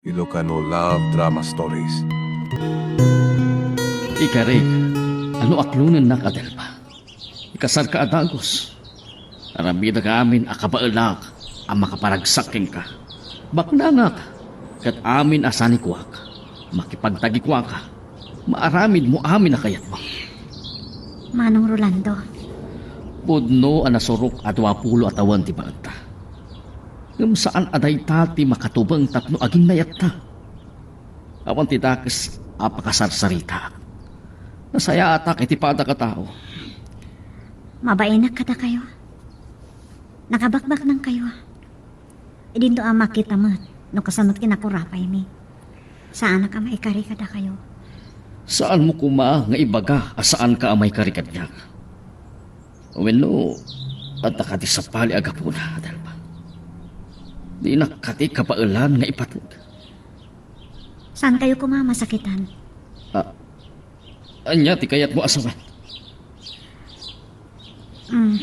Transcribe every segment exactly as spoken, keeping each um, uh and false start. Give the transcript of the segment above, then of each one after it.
Ilocano Love Drama Stories. Ikarik, ano aklonennak, Adelfa? Ikasarka a dagus. Aramidek amin a kabaelak a makaparagsak kenka. Baknangak, ket amin a sanikuak, makipagtagikuaka. Maaramidmo amin a kayatmo. Manong Rolando. Pudno a nasurok a duapulo a tawen ti baetta. Ngem saan a dayta ti makatubeng tapno agingnayatta. Awan ti dakes a pakasarsaritaak. Nasayaatak iti padak a tao. Mabainak kadakayo. Nakabakbaknangkayo. Idinto a makita met no kasano ti kinakurapaymi. Saanak a maikari kadakayo. Saanmo koma nga ibaga a saanka a maikari kaniak? Wenno, adda kadi sapali a gapuna, Adelfa? Dinak kadi kabaelan nga ipateg. Saankayo koma masakitan? Ah, ania ti kayatmo a sawen? Mm.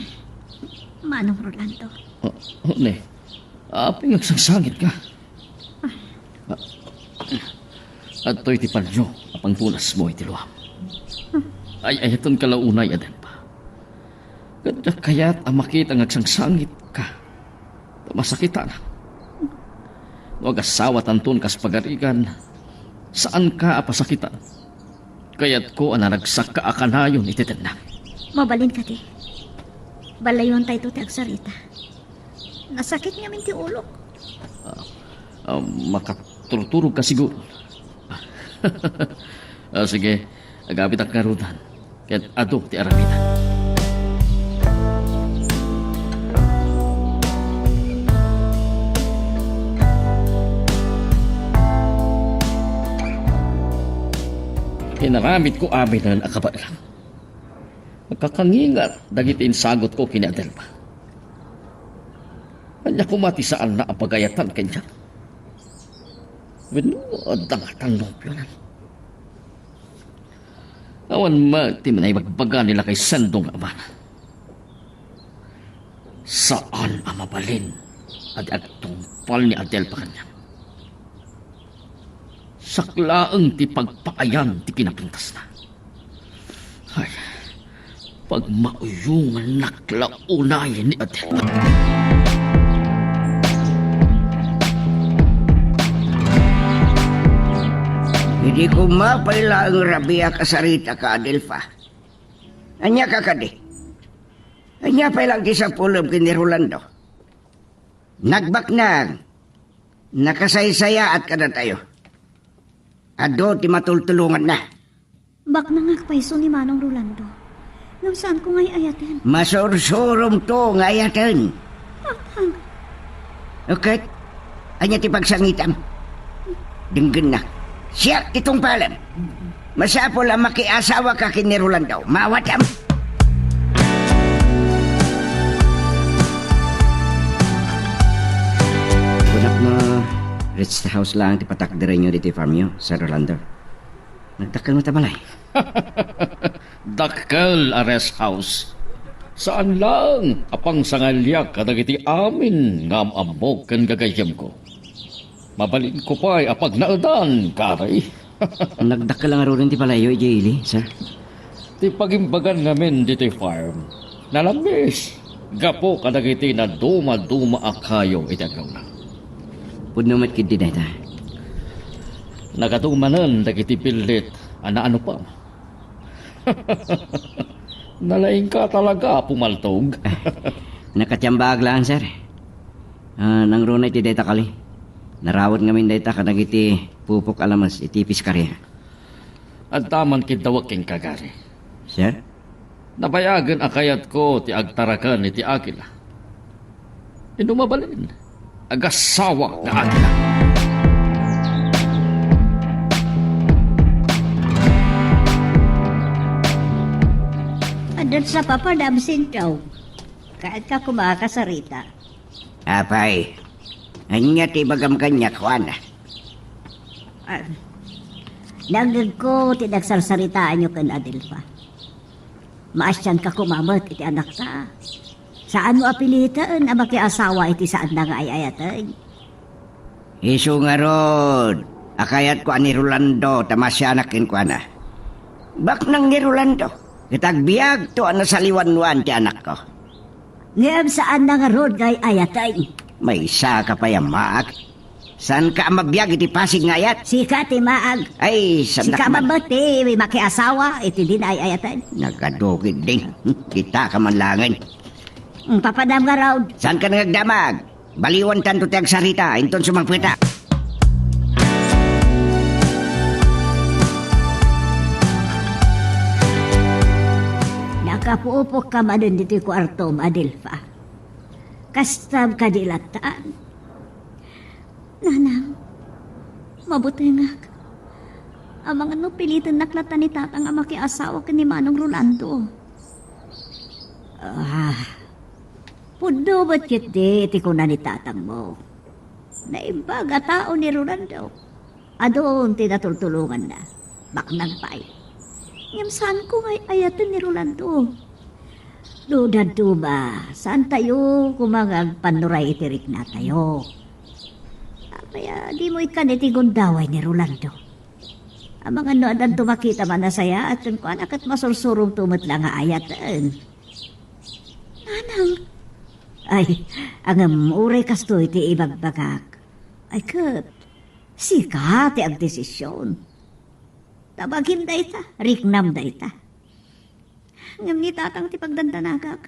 Manong Rolando. Oh, oh, ne. Apay nga agsangsangitka? Ah, adtoy ti panio a pangtunasmo iti luam. Ay-ayatenka la unay, Adelfa. Ket diak kayat a makita nga agsangsangitka ta masakitanak. No agasawatanton kas pagarigan, saanka a pasakitan. Kayatko a naragsakka a kanayon iti tennak. Mabalin kadi. Balayuantayto ti agsarita. Nasakit ngamin ti ulok. Ah, ah, makaturturogka siguro. Ah, sige, agabitak ngaruden. Ket adu ti aramidek. Inaramidko aminen a kabaelan. Nakakangingat dagiti insagutko ken ni Adelfa. Ania koma ti saanna a pagayatan kaniak? Wenno, adda ngatan nobionan? Awan met ti naibagbaga ni lakay Sendo nga amana. Saan a mabalin a di agtungpal ni Adelfa kaniak. Siak laeng ti pagpaayan ti kinapintasna. Ay, pagmauyongannak la unay ni Adelfa. Idi koma pay laeng rabiak a saritaka, Adelfa. Ania ka kadi? Ania pay laeng ti sapulem ken ni Rolando? Nagbaknang, nakasaysayaat kadatayo. Adu ti matultulonganna. Baknangak payso ni Manong Rolando. Ngem saanko nga ay-ayaten. Masursuromto nga ayaten. Apay? Ket, ania ti pagsangitam? Denggennak. Siak ti tungpalem. Masapul a makiasawaka ken ni Rolando. Maawatam! Kunak no rest house laeng ti patakderenyo ditoy farmyo, Sir Rolando. Nagdakkel met a balay. Dakkel a rest house. Saan laeng a pangsangaliak kadagiti amin nga am-ammok ken gagayyemko. Mabalinko pay a pagnaedan, Gary. Nagdakkel a ngaruden ti balayyo idiay ili, sir. Ti pagimbagan ngamin ditoy farm, nalamis gapu kadagiti nadumaduma a kayo iti aglawna. Pudno met ketdi dayta. Nagadumanen dagiti billit a naanupam. Nalaingka talaga a pumaltog. Nakatiambaag laeng, sir. Ah, nangruna iti dayta kali. Narawet ngamin dayta kadagiti pupok a lames iti piskaria. Adda man kiddawek kenka, Gary. Sir? Nabayagen a kayatko ti agtaraken iti agila. Inno mabalin, agasawa nga agila. Adda sa papa da absent daw. Kayatka koma a kasarita. Apay, ania ti ibagam kaniak, Juana? Ah, nangngegko ti nagsarsaritaanyo ken Adelfa. Maasianka koma met iti anakta. Saanmo a piliten a makiasawa iti saanna nga ay-ayaten. Isu ngarud a kayatko a ni Rolando ta masianak kenkuana. Baknang ni Rolando, ket agbiagto a nasaliwanwan ti anakko. Ngem saanna ngarud nga ay-ayaten. Maysaka pay a maag. Saanka a mabiag iti Pasig nga ayat? Sika ti maag. Ay, saan Sika ka man? Met ti makiasawa iti dina ay-ayaten. Nagadu ketdin. Kita ka man laengen. Mm, papadam ngarud. Saanka nga agdamag? Baliwantanto ti agsarita, inton sumangpetak. Nakapuopokka manen ditoy kuartom, Adelfa. Kastam kadi latta? Nanang, mabutengak. Amangan no pilitennak latta ni tatang a makiasawa ken ni Manong Rolando. Ah, pudno met ketdi ti kuna ni tatangmo. Naimbag a tao ni Rolando. Adun ti natultulonganna. Baknang pay. Ngem saanko nga ay-ayaten ni Rolando. No dadduma, saantayo koma nga agpannuray iti riknatayo. Apay a dimo ikkan iti gundaway ni Rolando? Amangan no addanto makita a nasayaat kenkuana ket masursurongto met la nga ayaten. Nanang! Ay, ngem uray kastoy ti ibagbagak. Ay ket, sika ti agdesision. Ta bagim dayta, riknam dayta. Ngem ni tatang ti pagdandanagak.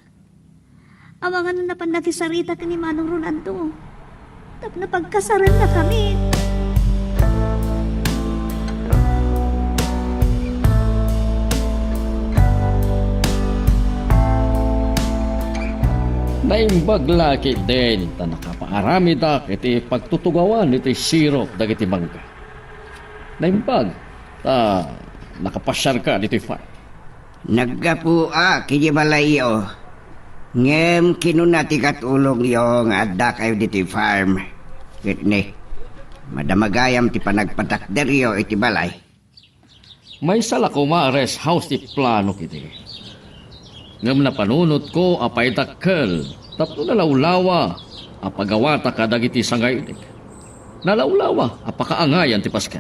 Amangan no napan nakisarita ken ni Manong Rolando tapno pagkasarannakami. Naimbag la ketdin ta nakapaaramidak iti pagtutugawan iti sirop dagiti mangga. Naimbag ta nakapasiarka ditoy farm. Naggapuak idiay balayyo. Ngem kinuna ti katulongyo nga addakayo ditoy farm. Ket ni, madama gayam ti panagpatakderyo iti balay. Maysa la koma a rest house ti plano ketdi. Ngem napanunotko a paidakkel tapno nalawlawa a pagawata kadagiti sangayudik. Nalawlawa a pakaangayan ti pasken.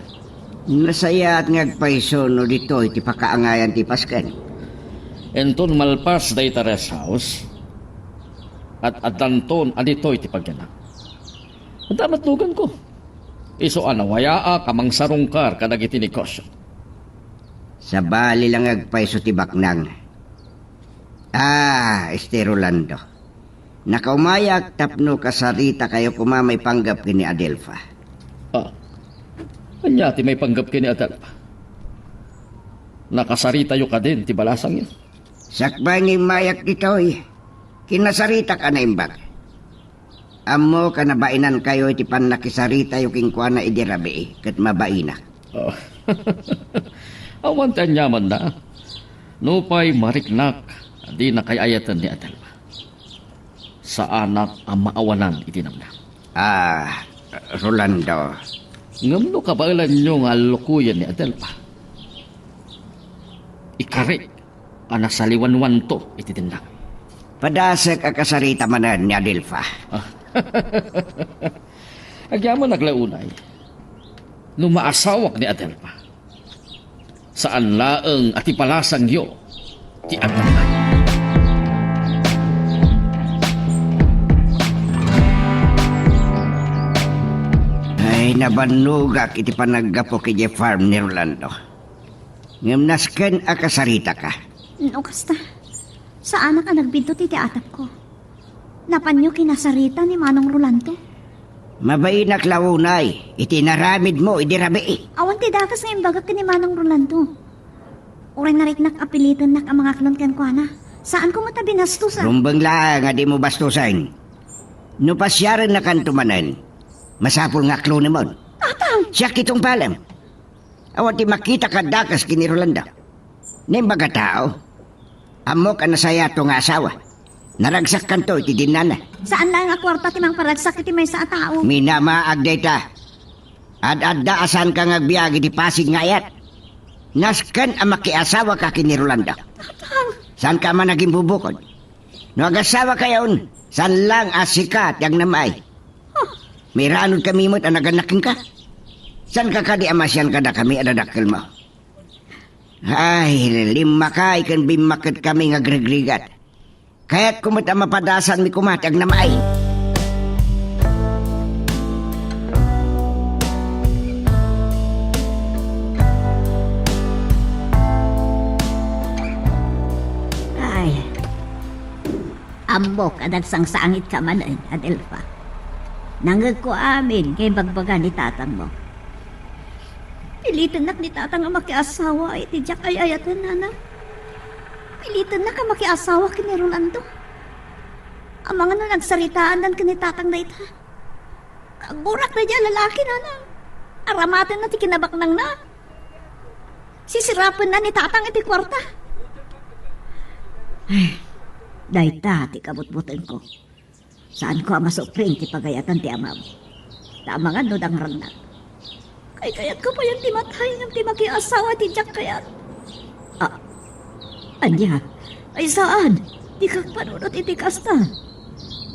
Nasayaat nga agpayso no ditoy ti pakaangayan ti pasken. Inton malpas dayta rest house, at addanton a ditoy ti pagyanak. Adda met luganko. Isu a nawayaak a mangsarungkar kadagiti negosio. Sabali la nga agpayso ti baknang. Ah, Ester Rolando. Nakaumayak tapno kasaritakayo koma maipanggep ken ni Adelfa. Ah, ania ti maipanggep ken ni Adelfa? Nakasaritayo kadin ti balasangyo? Sakbay nga immayak ditoy, kinasaritak a naimbag. Ammok a nabainankayo iti pannakisaritayo kenkuana idi rabii, ket mabainak. Oh. Awan ti aniamanna. Nupay mariknak a dinakay ayaten ni Adelfa, saanak a maawanan iti namnam. Ah, Rolando. Ngem no kabaelanyo nga allukoyen ni Adelfa, ikarik a nasaliwanwanto iti dindang. Padasek a kasarita manen ni Adelfa. Agyamanak la unay no maasawak ni Adelfa. Saan laeng a ti balasangyo ti agtangtang. Ay, nabannogak iti panaggapu iti farm ni Rolando. Ngem nasken a kasaritaka. No kasta, saanak a nagbidto ti atapko. Napanyo kinasarita ni Manong Rolando? Mabainak la unay iti inaramidmo idi rabii. Awan ti dakes nga imbagak ken ni Manong Rolando. Uray nariknak a pilitennak a mangaklon kenkuana, saanko met a binastosan. Rumbeng laeng a dimo bastosen. No pasiarennakanto manen, masapul nga aklonemon. Tatang! Siak ti tungpalem. Awan ti makita a dakes ken ni Rolando. Naimbag a tao. Ammok a nasayaatto nga asawa. Naragsakkanto iti dinnana. Saan laeng a kuarta ti mangparagsak iti maysa a tao. Minamaag dayta. Ad-adda a saanka nga agbiag iti Pasig nga ayat. Nasken a makiasawaka ken ni Rolando. Tatang! Saanka a managimbubukod. No agasawakayon, saan laeng a sika ti agnamaay. Huh. Mairanudkami met a nagannak kenka. Saanka kadi a masian kadakami a dadakkelmo? Ay, limmakaay ken bimmakketkami nga agrigrigat. Kayatko met a mapadasanmi koma ti agnamaay. Ay, ammok a nagsangsangitka manen, Adelfa. Nangngegko amin nga ibagbaga ni tatangmo. Pilitennak ni tatang a makiasawa iti diak ay-ayaten, nanang. Pilitennak a makiasawa ken ni Rolando. Amangan no nagsaritaandan ken ni tatang dayta. Kaggurak daydiay a lalaki, nanang. Aramatenna ti kinabaknangna. Sisirapenna ni tatang iti kuarta. Ay, dayta ti kabutbutenko. Saanko a masupring ti pagayatan ti amam. Ta amangan no dangrannak. Kaykayatka payen ti matay ngem ti makiasawa ti diak kayat. Ah, ania? Ay, saan. Dikak panunot iti kasta.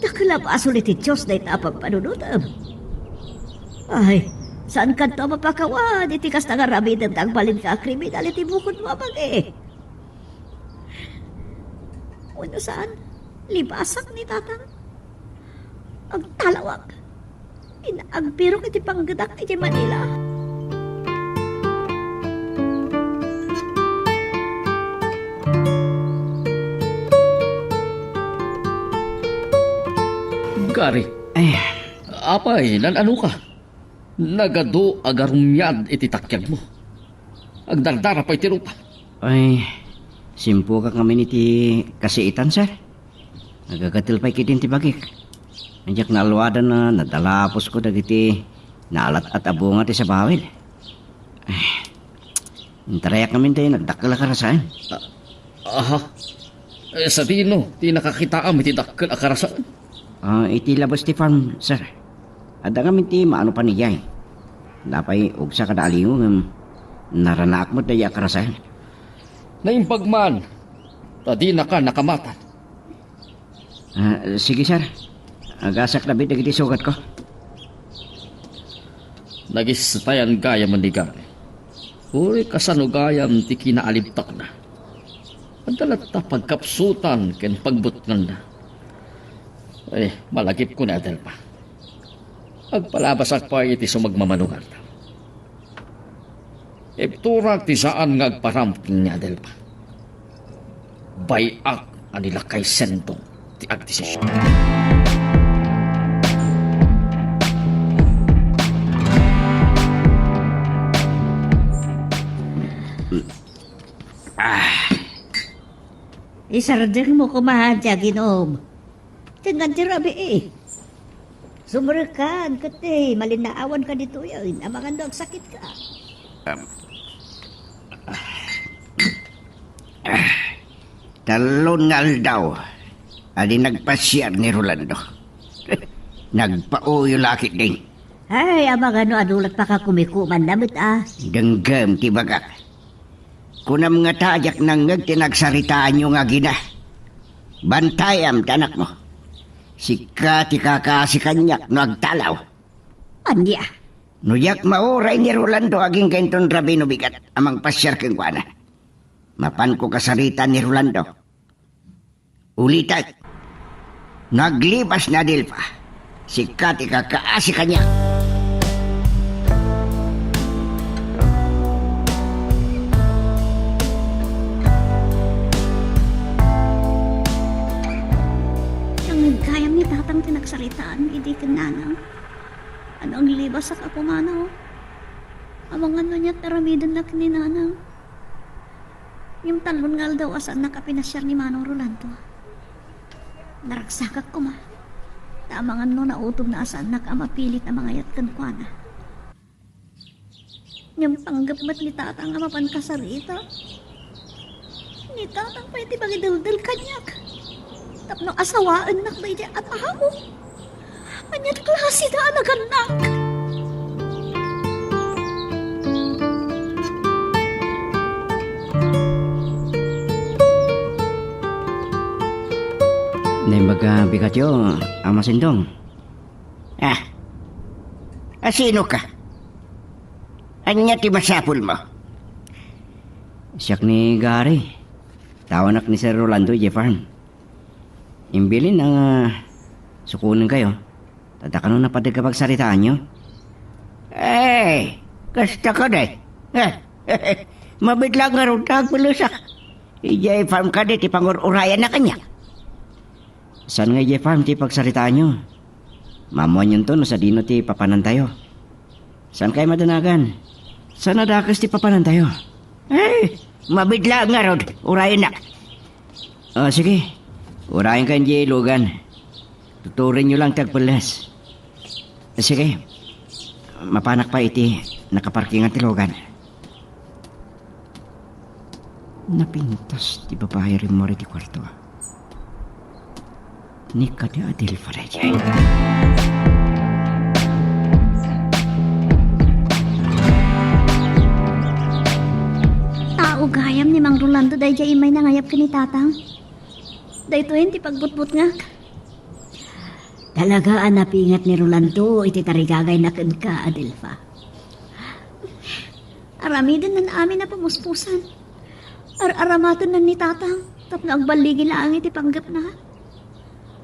Dakkel a basol iti Dios dayta a pagpanunotem. Ay, saan kanto a mapakawan iti kasta nga aramidem ta agbalinka a kriminal iti bukodmo a bagi? Wenno saan, libasak ni tatang. Agtalawak. Ina-, agbirok iti panggedak iti Manila. Gary. Eh. Apay, nan-ano ka? Nagadu a garumiad iti takiagmo. Agdardara pay ti rupa. Ay, simpugak ngamin iti kasiitan, sir. Nagagatel pay ketdin ti bagik. Diak naaluadan a nadalapusko dagiti naalat-at a bunga ti sabawil. Ay, intarayak ngamin ti nagdakkel a karasaen. Ah, aha. Eh, sadino ti nakakitaam iti dakkel a karasaen? Ah, iti labas ti farm, sir. Adda ngamin ti maano paniay. Napay ugsa kada aliyo ngem naranaak met daydiay a karasaen. Naimbag man, ta dinaka nakamatan. Ah, sige, sir. Agasak labi dagiti sugatko. Nagistayan gayam ni Gary. Uray kasano gayam ti kinaalibtakna. Adda latta pagkapsutan ken pagbutnganna. Eh, malagipko ni Adelfa. Agpalabasak pay iti sumagmamano nga aldaw. Ibturak ti saan nga agparam ken ni Adelfa. Bay-ak a ni lakay Sendong ti agdesisyon. Ah. Isardengmo koma ti aginom. Tengngan ti rabii. Sumrekkan, ket ti malinnaawanka ditoyen, amangan no agsakitka. Um, ah, tallon nga aldaw, a di nagpasiar ni Rolando. Nagpauyo la ketdin. Ay, amangan no adu la ti pakakumikumanna met, a. Denggem ti ibagak. Kunam ngata a diak nangngeg ti nagsaritaanyo nga agina. Bantayam ti anakmo. Sika ti kakaasi kaniak no agtalaw. Ania? No diak mauray ni Rolando agingga inton rabii no bigat a mangpasiar kenkuana. Mapanko kasaritaan ni Rolando. Ulitek, no aglibas ni Adelfa, sika ti kakaasi kaniak. Nangngeg gayam ni tatang ti nagsaritaan idi ken nanang. Ano, aglibasak a pumanaw? Amangan no ania ti aramidenna ken ni nanang. Ngem tallon nga aldaw a saannak a pinasiar ni Manong Rolando. Naragsakak koma. Ta amangan no nautomna a saannak a mapilit a mangayat kenkuana. Ngem panggep met ni tatang a mapan kasarita. Ni tatang pay ti mangideldel kaniak. Tapno asawaennak daydiay a tao. Ania ti klase da a nagannak? Naimbag a bigatyo, Ama Sendong. Ah, Asinoka? Ania ti masapulmo? Siak ni Gary. Taonak ni Sir Rolando idiay farm. Imbilin a sukonenkayo. Ta dakano napaddek a pagsaritaanyo. Eh, kasta kadi. Eh, mabit la ngarud ta agpelesak. Idiay farm kadi ti pangur-urayanna kaniak. Saan nga idiay farm ti pagsaritaanyo? Maammoanyonto no sadino ti papanantayo. Saankayo madanagan? Saan a dakes ti papanantayo? Eh, mabit la ngarud, urayennak. Ah, sige. Urayenka idiay lugan. Tuturenyo lang ti agpelles. Sige. Mapanak pay iti nakaparkingan ti lugan. Napintas ti babai rimmuar iti kuarto. Ni kadi Adelfa daydiay. Tao gayam ni Mang Rolando daydiay immay nangayab ken ni Tatang. Daytoyen ti pagbutbutngak. Talaga a napinget ni Rolando iti tarigagayna kenka, Adelfa. Aramidennan amin a pamuspusan. Ar-aramatennan ni Tatang tapno agballigi laeng iti panggepna.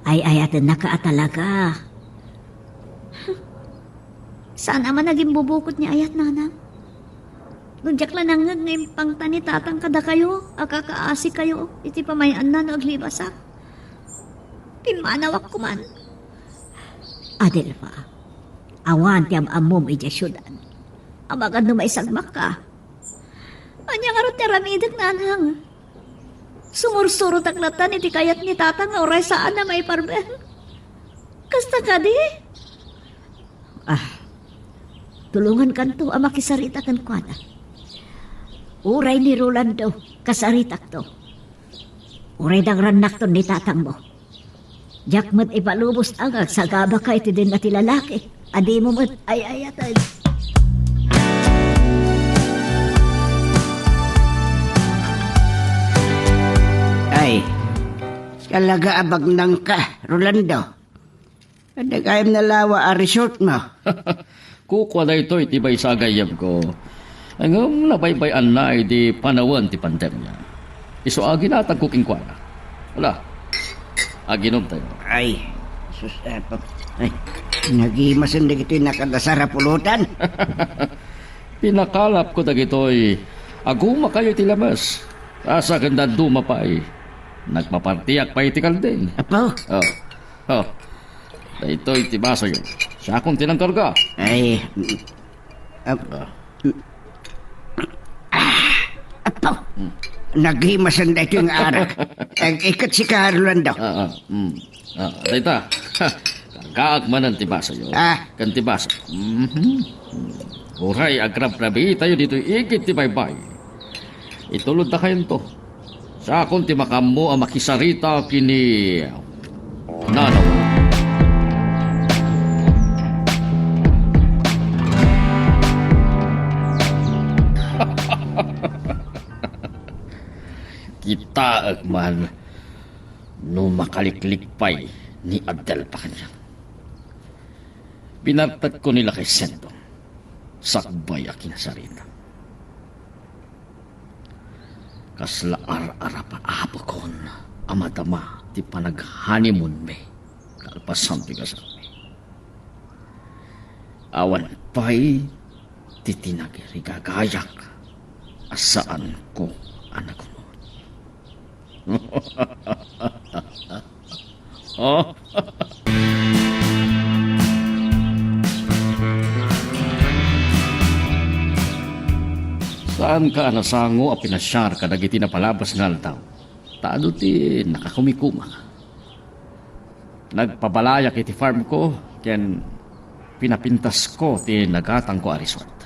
Ay-ayatennaka a talaga. Saan a man a gimbubukod ni ayat, Nanang. No diak la nangngeg nga impangta ni Tatang kadakayo a kakaasikayo iti pamay-anna no aglibasak, pimmanawak koman. Adelfa, awan ti am-ammom idiay siudad. Amangan no maisagmakka. Ania ngarud ti aramidek, Nanang? Sumursurotak latta iti kayat ni Tatang nga uray saan a maiparben. Kasta kadi? Ah, tulongankanto a makisarita kenkuana. Uray ni Rolando, kasaritakto. Uray dangrannakton ni tatangmo. Diak met ipalubos a nga agsagabaka iti denna ti lalaki a dimo met ay-ayaten. Ay, talaga a bagnangka, Rolando. Adda gayam nalawa a resort mo. Kukua daytoy ti maysa a gayyemko. Ngem nabaybay-anna idi panawen ti pandemia. Isu a ginatagko kenkuana. Ala, aginomtayo. Ay, sus, eh, pa-, ay, nagimasen dagitoy nakadasar a pulutan. Pinakalapko dagitoy. Agumakayo iti lames. Asa ken dadduma pay. Nagpapartiak pay iti kalding. Apo? Oh. Oh. Daytoy ti basoyo. Siakon ti nangkarga. Ay, mm, ap-, ah, apo. Hmm. Nagimasen daytoy nga arak. Ag-iket sika, Rolando. Ah, ah. Hmm. Ah, dayta. Kargaak manen ti basoyo. Ah. Ken ti baso. Mhm. Uray agrabrabitayo ditoy igid ti baybay. Itulod ta kayonto. Siakon ti makaammo a makisarita ken ni Nanaw. Kitaek man no makaliklik pay ni Adelfa kaniak. Pinarpetko ni Lakay Sentong. Sakbay a kinasarita. Kasla ar-arap a apokon a madama ti panag-honeymoonmi kalpasan ti kasarmi. Awan pay ti tinagirigagayak a saanko a nagunot. Oh. Saanka a nasango a pinasiar kadagiti napalabas nga aldaw, ta adu ti nakakumikuma. Nagpabalayak iti farmko ken pinapintasko ti nagatangko a resort.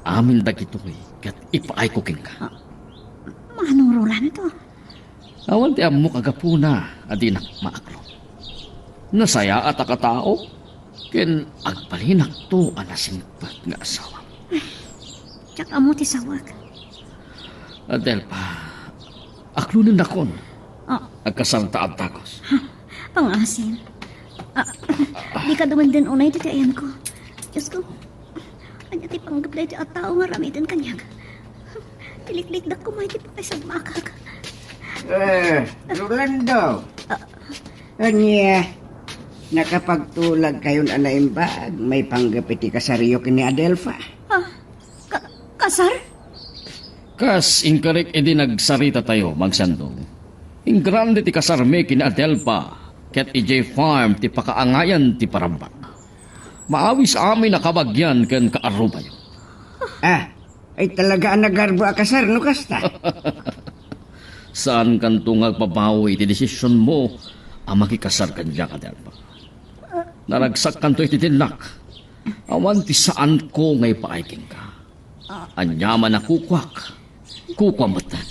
Amin dagitoy ket ipaayko kenka. Ah, Manong Rolando. Awan ti ammok a gapuna a dinak maaklon. Nasayaatak a tao ken agbalinakto a nasingpet nga asawa. Diak ammo ti sawek. Adelfa, aklonennakon. Ah. Agkasalta a dakes. Ha, pangasim. Ah, dika dumengdeng unay ditoy ayanko. Diyos ko, ania ti panggep daytoy a tao nga aramiden kaniak? Tiliklikdak koma iti pakaisagmakak. Eh, Rolando. Ah. Ania, nakapagtulagkayon a naimbag maipanggep iti kasaryo ken ni Adelfa? Ah, ka-, kasar? Kas inkarik idi nagsaritatayo, Mang Sandong, ingrande ti kasarmi ken ni Adelfa, ket idiay farm ti pakaangayan ti parambag. Maawis amin a kabagian ken kaarubayo. Ah, ay talaga a nagarbo a kasar no kasta. Saankanto nga agbabawi iti desisionmo a makikasar kaniak, Adelfa. Naragsakkanto iti dinnak. Awan ti saanko nga ipaay kenka. Aniaman a kukuak, kukuam metten.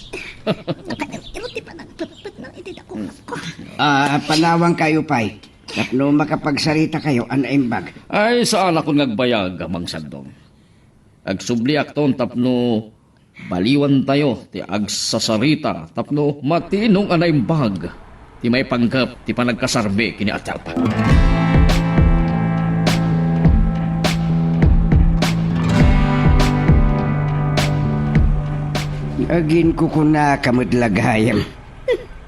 Nakair-iro ti panagpetpetna iti dakongko. Ah, panawankayo pay. Tapno makapagsarita kayo a naimbag. Ay, saanakon nga agbayag, Mang Sandong. Agsubliakton tapno baliwantayo ti agsasarita tapno matinong a naimbag ti maipanggep ti panagkasarmi ken ni Adelfa. Aginkukunaka met la gayam.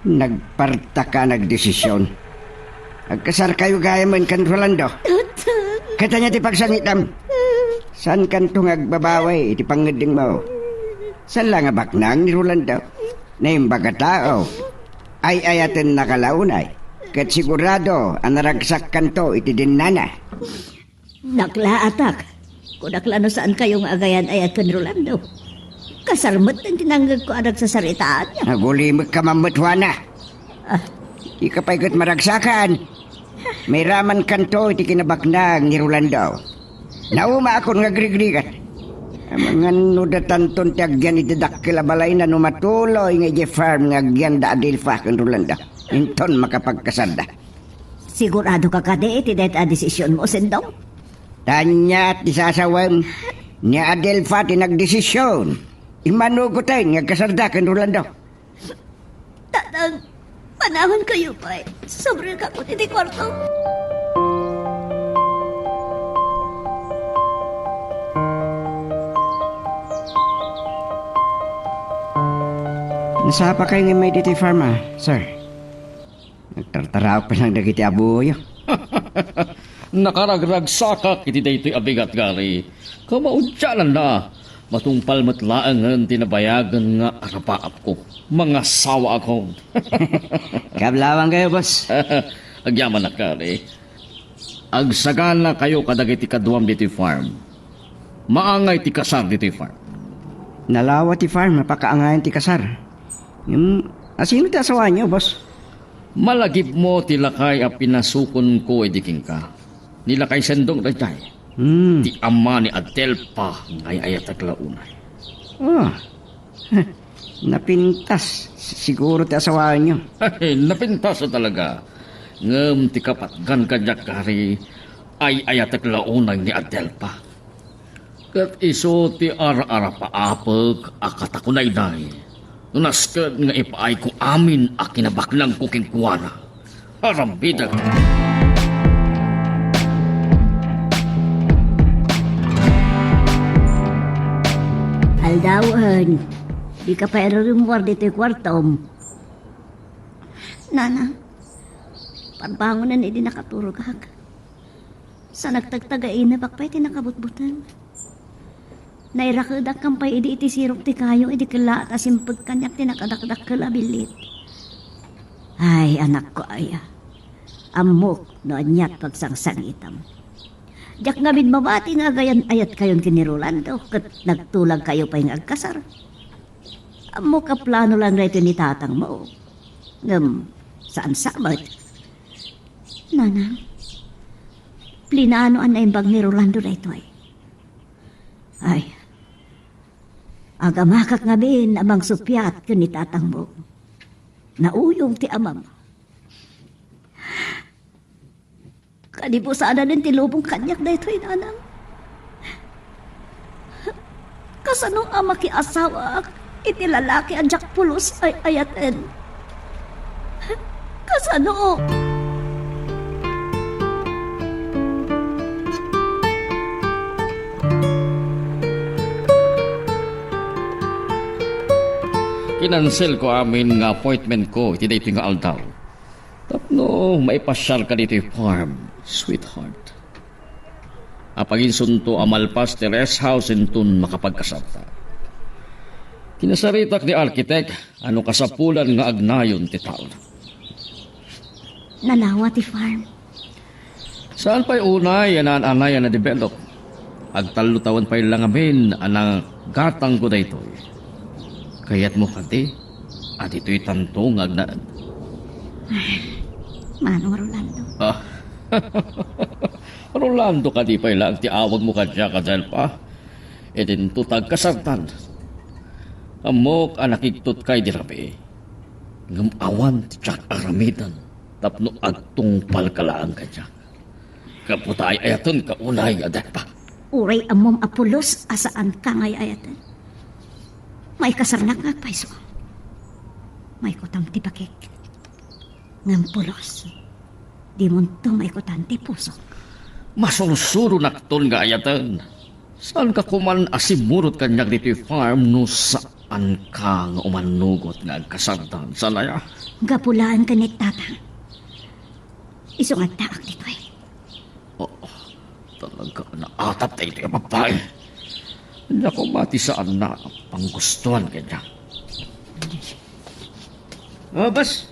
Nagpartaka, nagdesision. Agkasarkayo gayamen ken Rolando. Ket ania ti pagsangitam? Saankanto nga agbabawi iti pangngeddengmo. Saan la nga baknang ni Rolando. Naimbag a tao. Ay-ayatennaka la unay. Ket sigurado a naragsakkanto iti dinnana. Naklaatak. Kunak la no saankayo nga agayan-ayat ken Rolando. Kasar metten ti nangngegko a nagsasaritaanyo. Nagulimekka man met, Juana. Ah. Dika pay ket maragsakan. Mairamankanto iti kinabaknang ni Rolando. Naumaakon nga agrigrigat. Amangan no datanton ti agyan iti dakkel a balayna no matuloy nga idiay farm nga agyan da Adelfa ken Rolando. Inton makapagkasarda. Siguradoka kadi iti dayta a desisionmo, Sendong? Ania ti sasawem? Ni Adelfa ti nagdesision. Immanugoten nga agkasarda ken Rolando. Tatang, panawankayo pay. Subrek ako iti kuarto. Nasapakay nga immay ditoy farm, ah, sir? Nagtartaraok pay lang dagiti abuyo. Nakaragragsakak iti daytoy a bigat, Gary. Kamaudiananna, matungpal met laengen ti nabayagen nga arapaapko. Mangasawaakon. Kablawankayo, boss. Agyamanak, Gary. Agsaganakayo kadagiti kaduam ditoy farm. Maangay ti kasar ditoy farm. Nalawa ti farm a pakaangayan ti kasar. Ngem, asino ti asawayo, boss? Malagipmo ti lakay a pinasukonko idi kenka. Ni lakay Sendong daydiay. Hmm. Ti ama ni Adelfa nga ay-ayatek la unay. Ah. Napintas. Siguro ti asawayo. Napintas a talaga. Ngem ti kapatgan kaniak, Gary, ay-ayatek la unay ni Adelfa. Ket isu ti ar-arapaapek a katakunaynay no nasken nga ipaayko amin a kinabaknangko kenkuana. Aramidek. Aldawen, dika pay rummuar ditoy kuartom. Nana, parbangonen idi nakaturogak. Sa nagtagtagainebak pay ti nakabutbuteng. Nairakedak kan pay idi iti sirok ti kayo idi kellaat a simpeg kaniak ti nakadakdakkel a billit. Ay, anakko aya, ammok no aniat pagsangsangitam. Diak ngamin mabati nga agayan-ayatkayon ken ni Rolando ket nagtulagkayo pay nga agkasar. Ammok a plano lang daytoy ni tatangmo. Ngem, saan sa met? Nanang, plinano a naimbag ni Rolando daytoy. Ay, agamakak ngamin a mangsuppiat ken ni tatangmo. Nauyong ti amam. Kadi busananen ti lubong kaniak daytoy, nanang. Kasano a makiasawaak iti lalaki a diak pulos ay-ayaten? Kasano? Kinanselko amin nga appointmentko iti daytoy nga aldaw. Tapno maipasiarka ditoy farm, sweetheart. Apaginsunto a malpas ti rest house inton makapagkasarta. Kinasaritak ni architect a no kasapulan nga agnayon ti taon. Nalawa ti farm. Saan pay unay a naan-anay a na-develop? Agtallo tawen pay la ngamin a nagatangko daytoy. Kayatmo kadi a ditoy tanto nga agnaed? Mano, Rolando? Ah. Rolando kadi pay laeng ti awagmo kadiak, Adelfa? Idinto ta agkasartan. Ammok a nakigtotka idi rabii. Ngem awan ti diak aramiden tapno agtungpalka laeng kaniak. Gapu ta ay-ayatenka unay, Adelfa. Uray ammom a pulos a saanka nga ay-ayaten. Maikasarnak nga agpayso. Maikutam ti bakik. Ngem pulos. Dimonto maikutan ti pusok. Masursuronakton nga ayaten. Saanka koman a simmurot kaniak ditoy farm no saanka nga umanugot nga agkasartan, saan aya? Gapu laeng ken ni Tatang. Isu nga addaak ditoy. Oh, talaga naatap daytoy a babae. Ania koma ti saanna a panggustoan kaniak? Oh, boss.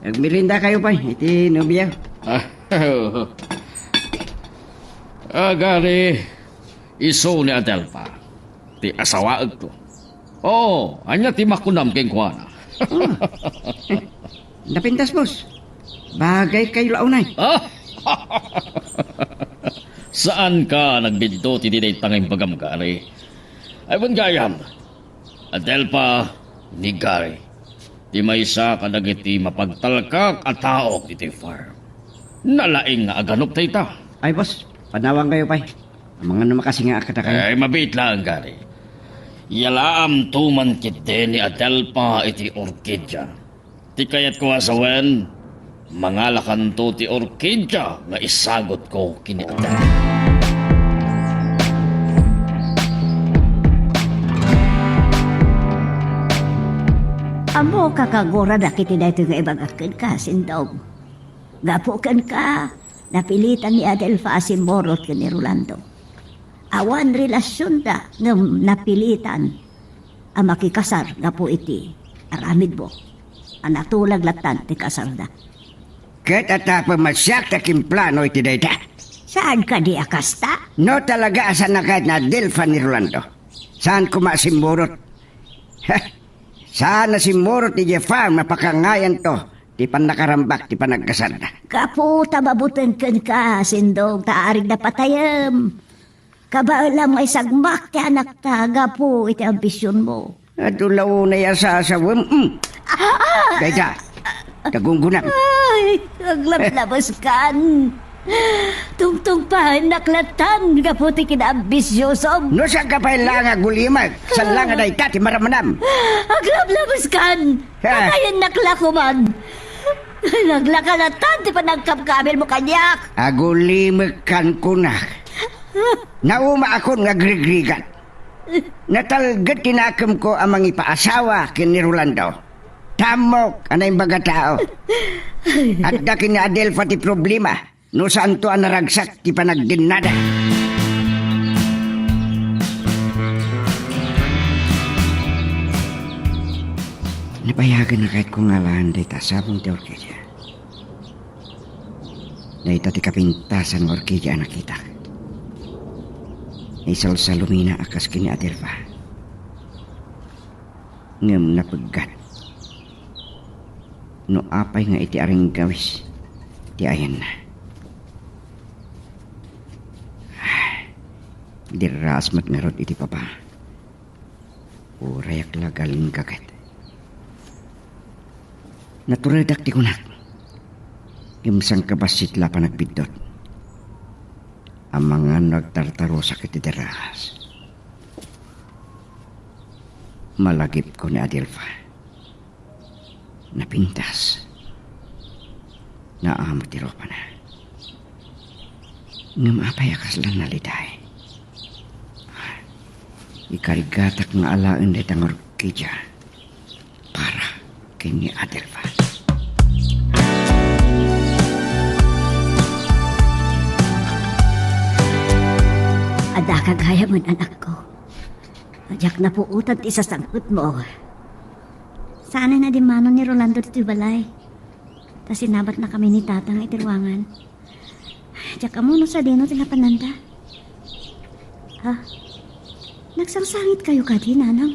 Agmerienda kayo pay iti nobia. Ah, ah, Gary, isu ni Adelfa, ti asawaek ko. Oo, ania ti makunam kenkuana? Oh. Napintas, boss. Bagay kayo la unay. Ah? Saanka nagbiddut iti dayta nga imbagam, Gary? Ay, wen gayam, Adelfa ni Gary, ti maysa kadagiti mapagtalkak a tao iti farm. Nalaing nga aganup dayta. Ay, boss, panawankayo pay. Amangan no makasingaak kadakayo. Ay, mabiit laeng, Gary. Yalaamto man ketdi ni Adelfa iti orkidia. Ti kayatko a sawen, mangalakanto ti orkidia nga isagutko ken ni Adelfa. Ammok a kaguradak iti daytoy nga ibagak kenka, Sindong. Gapu kenka, napilitan ni Adelfa a simmurot ken ni Rolando. Awan relasionda ngem napilitan a makikasar gapu iti aramidmo a natulag lattan ti kasarda. Ket adda pay met siak ti akinplano iti dayta. Saan kadi a kasta? No talaga a saan a kayat ni Adelfa ni Rolando, saan koma a simmurot. Heh, saan a simmurot idiay farm a pakangayanto ti pannakarambak ti panagkasarda. Gapu ta mabuteng kenka, Sindong, ta arigna patayem. Kabaelam nga isagmak ti anakta gapu iti ambisionmo. Adu la unay a sasawem. Mm. Ah! Dayta, tagunggunam. Ay, aglablabeskan. Tungtungpaennak lattan gapu ti kinaambisiosom. No saan ka pay la nga agulimek, saan la nga dayta ti maramnam. Aglablabeskan. Ha? Patayennak la koman. Naglaka lattan ti panagkabkabilmo kaniak. Agulimekkan kunak. Naumaakon nga agrigrigat. Natalged ti nakemko a mangipaasawa ken ni Rolando. Ta ammok a naimbag a tao. Adda ken ni Adelfa ti problema no saanto a naragsak ti panagdennada. Napayagen a kayatko nga alaen dayta sabong ti orkidia. Dayta ti kapintasan nga orkidia a nakitak. Naisalsalumina a kas ken ni Adelfa. Ngem napeggat. No apay nga iti aringgawis ti ayanna. Dirraas met ngarud iti baba. Urayak la gali nga gaget. Naturedak ti kunak. Ngem sangkabassit la panagbiddut. Amangan no agtartarusak iti deras. Malagipko ni Adelfa. Napintas. Naammo ti rupana. Ngem apay a kasla naliday? Ikarigatak nga alaen dayta nga orkidia. ken ni Adelfa. Addaka gayamen, anakko. Diak napuotan ti sasangpetmo. Saan a dimmanon ni Rolando ditoy balay. Ta sinabatnakami ni Tatang iti ruangan. Diak ammo no sadino ti napananda. Ha? Nagsangsangitkayo kadi, Nanang?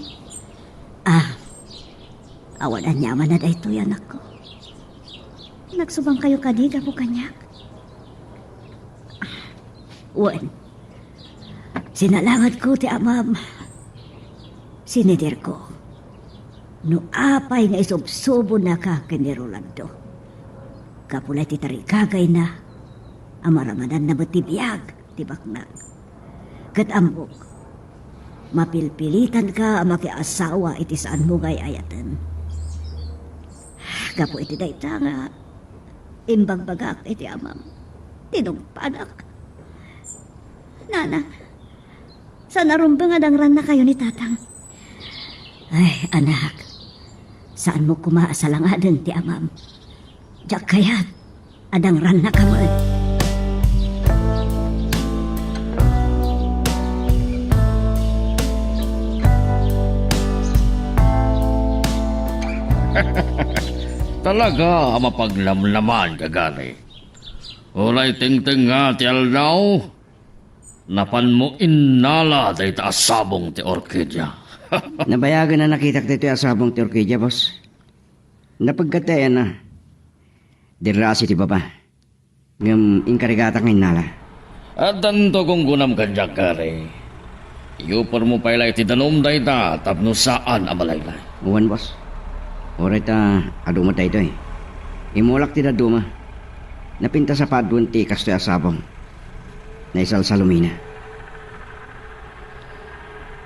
Ah, awan aniamanna daytoy, anakko. Nagsubangkayo kadi gapu kaniak? Wen, sinalangadko ti amam. Sinidirko no apay nga isubsubonaka ken ni Rolando. Gapu la iti tarigagayna a maramananna met ti biag ti baknang. Ket ammok, mapilpilitanka a makiasawa iti saanmo nga ay-ayaten. Gapu iti dayta nga imbagbagak iti amam, tinungpanak. Nanang, saan a rumbeng a dangrannakayo ni Tatang. Ay, anak, saanmo koma a salangaden ti amam. Diak kayat a dangrannaka met. Talaga a mapagnamnaman, gagari. Uray tengtengnga ti aldaw, napanmo innala dayta a sabong ti orkidia. Nabayagen a nakitak daytoy a sabong ti orkidia, boss. Napegkatayanna. Dirrasi ti baba. Ngem inkarigatak nga innala. Addanto gunggonam kaniak, gari. Iupormo pay la iti danum dayta tapno saan a malaylay. Wen, boss. Uray ta adu met daytoy. Immulak ti dadduma. Napintas a paaduen ti kastoy a sabong. Naisalsalumina.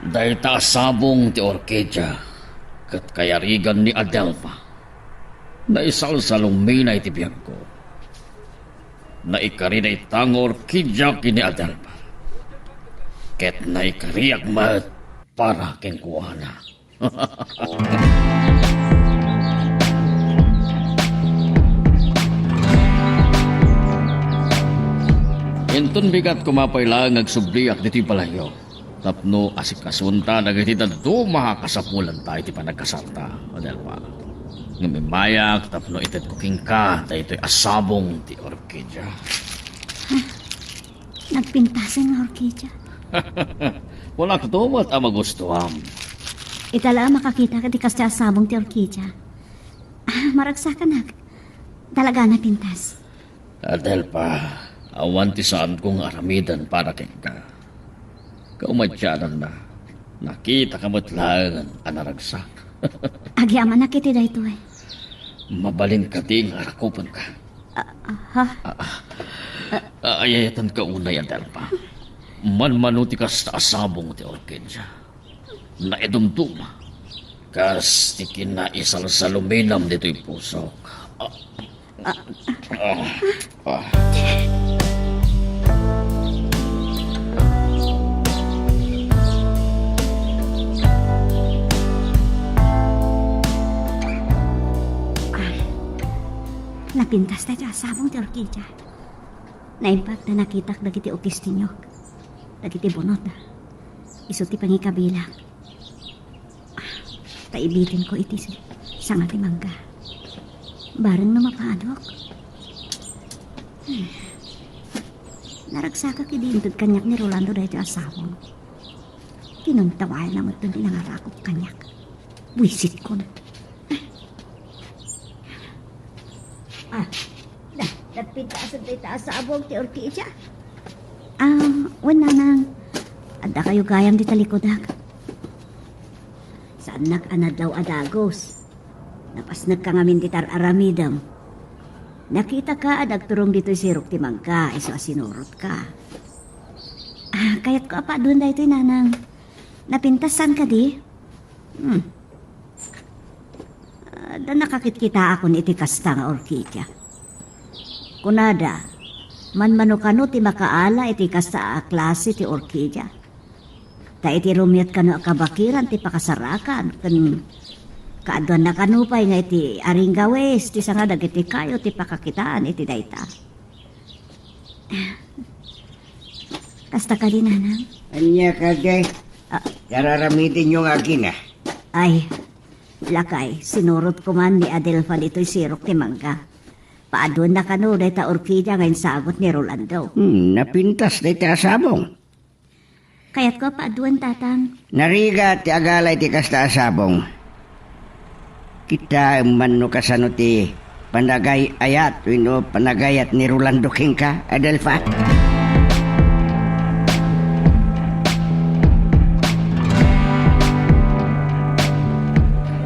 Dayta a sabong ti orkidia ket kayarigan ni Adelfa. Naisalsalumina iti biagko. Naikari dayta nga orkidia ken ni Adelfa. Ket naikariak met para kenkuana. Inton bigat koma pay laeng nga agsubliak ditoy balayyo, tapno asikasuenta dagiti dadduma a kasapulanta iti panagkasarta, Adelfa. Ngem immayak tapno itedko kenka daytoy a sabong ti orkidia. Nagpintasen nga orkidia. Kunakto met a magustuam. Ita la a makakitak iti kasta a sabong ti orkidia. Ah, maragsakanak. Talaga a napintas. Adelfa, awan ti saanko nga aramiden para kenka. Kaumadiananna, nakitaka met laeng a naragsak. Agyamanak iti daytoy. Mabalin kadi nga arakupenka? Ah, ah, ha? Ah, ah. Ah, ay-ayatenka unay, Adelfa. Manmano ti kasta a sabong ti orkidia. Naidumduma. Kas ti kinaisalsaluminam ditoy pusok. Ah, ah, ah. Ay, napintas dayta a sabong ti orkidia. Naimbag ta nakitak dagiti ukis ti niyog, dagiti bunot. Isu ti pangikabilak. Ta ibitenko iti sanga ti mangga. Bareng no mapaadok. Naragsakak idi inted kaniak ni Rolando daytoy a sabong. Kinuntawayan na met ti nangarakop kaniak. Buisitkon. Ah, na, nagpintasen dayta a sabong ti orkidia. Ah, wen, nanang. Adda kayo gayam di talikudak. Saannak a nadlaw a dagus. Napasnekka ngamin ti tar-aramidem. Nakitaka a nagturong ditoy sirok ti mangga, isu a sinurotka. Ah, kayatko a paaduen daytoy, nanang. Napintasan kadi? Hmm. Adda nakakitkitaakon iti kasta nga orkidia. Kunada, manmano kano ti makaala iti kasta a klase ti orkidia. Ta iti rumiat kano a kabakiran ti pakasarakan ken Kaaduanna kano pay nga iti Aringawes ti sanga dagiti kayo ti pakakitaan iti dayta. Kasta kadi, Nanang? Ania kadi? Ah. Yararamidenyo nga agina? Ay, lakay, sinurotko man ni Adelfa ditoy sirok ti mangga. Paaduanna kano dayta orkidia nga insagut ni Rolando. Hmm, napintas dayta a sabong. Kayatko a paaduan, Tatang. Narigat ti agala iti kasta a sabong. Kitaem man no kasano ti panagay-ayat wenno panagayat ni Rolando kenka, Adelfa.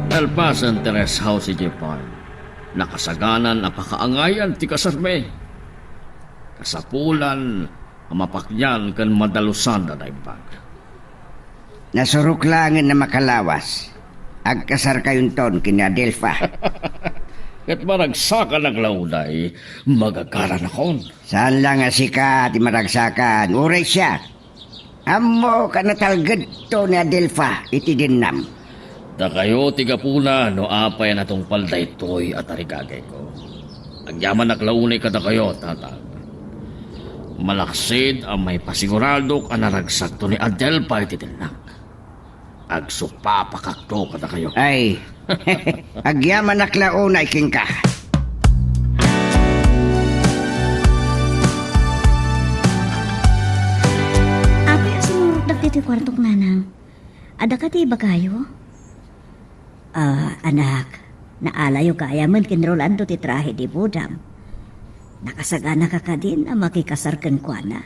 Nalpasen ti rest house idiay farm, nakasaganan a pakaangayan ti kasarmi. Kasapulan a mapaknian ken madalusan a naimbag. Nasurok laengen a makalawas. Agkasarkayonton ken ni Adelfa. Ket maragsakanak la unay, magagaranakon. Saan la nga sika ti maragsakan, uray siak. Ammok a natalgedto ni Adelfa iti dennam. Dakayo ti gapuna no apay a natungpal daytoy a tarigagayko. Agyamanak la unay kadakayo, Tatang. Malaksid a maipasiguradok a naragsakto ni Adelfa iti dennak. Agsupapakakto kadakayo. Ay, agyamanak la unay kenka. Apay a sinurot dagiti kuartok, Nanang? Adda kadi ibagayo? Ah, anak, naalayo gayam ken Rolando ti trahe di bodam. Nakasaganaka kadin a makikasar kenkuana?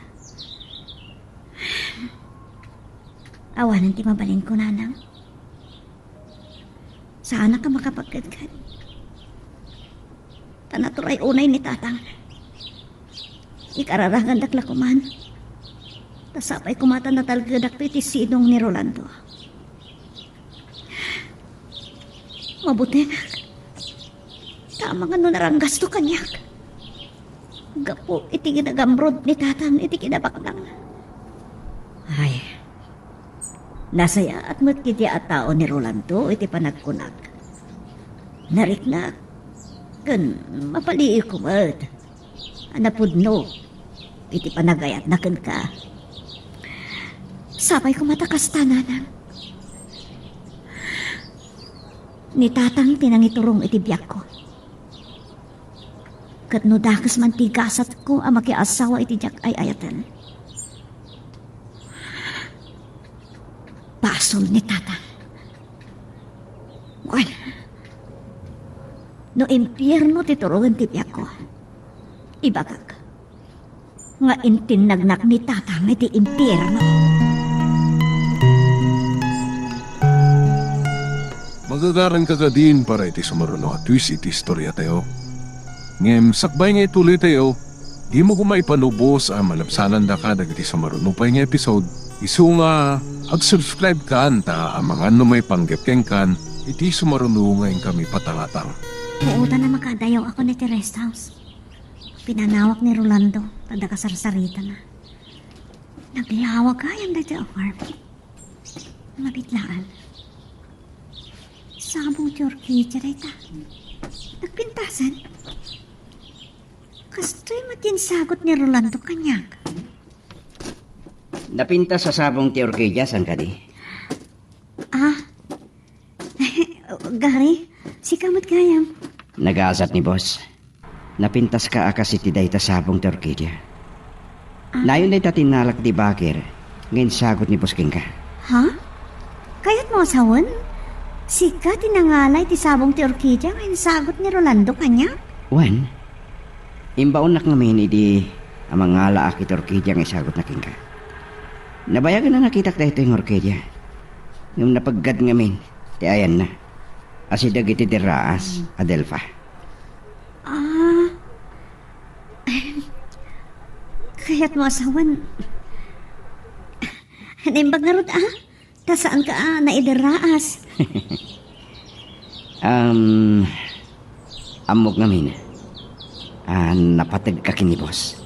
Awanen ti mabalinko, Nanang. Saanak a makapagkadkad. Ta naturay unay ni Tatang. Ikararagandak la koman. Ta sapay koma ta natalgedak iti sidong ni Rolando. Mabuti. Ta amangan no naranggasto kaniak. Gapu iti ginagamrod ni Tatang iti kinabaknang. Ay, nasayaat met iti a tao ni Rolando iti panagkunak. Nariknak, ken mapaliiko met a napudno iti panagayatna kenka. Sapay koma ta kasta, Nanang. Ni Tatang ti nangiturong iti biagko. Ket no dakes man ti gasatko a makiasawa iti diak ay-ayaten, basol ni Tatang. Wen, no impierno ti turongen ti biagko, ibagak nga intinnagnak ni Tatang iti impierno. Magagaranka kadin para iti sumaruno a twist iti istoriatayo. Ngem sakbay nga ituloytayo, dimo koma ipanubos a malabsanandaka dagiti sumaruno pay nga episode, isu nga ag-subscribe kan ta amangan no maipanggep kenkan iti sumaruno nga inkami patangatang. Puotan a makaadayo ako iti rest house. Pinanawak ni Rolando, ta adda kasarsaritana. Naglawag gayam daytoy a farm. Mabitlaan. Sabong ti orkidia dayta. Nagpintasan. Kastoy met ti insagut ni Rolando kaniak. Napintas a sabong ti orkidia, saan kadi? Ah, Gary, sika met gayam. Nagasat ni boss. Napintaska a kas iti dayta sabong ti orkidia. Ah. Nayon dayta ti innalak iti bakir nga insagut ni boss kenka. Ha? Kayatmo a sawen? Sika ti nangala iti sabong ti orkidia nga insagut ni Rolando kaniak? Wen, imbaonnak ngamin idi a mangalaak iti orkidia nga isagutna kenka. Nabayagen a nakitak daytoy nga orkidia. Ngem napeggad ngamin ti ayanna. Asideg iti derraas, Adelfa. Ah. Kayatmo a sawen. Naimbag ngarud, ah? Ta saanka a naiderraas? Um, ammok ngamin a napategka ken ni boss.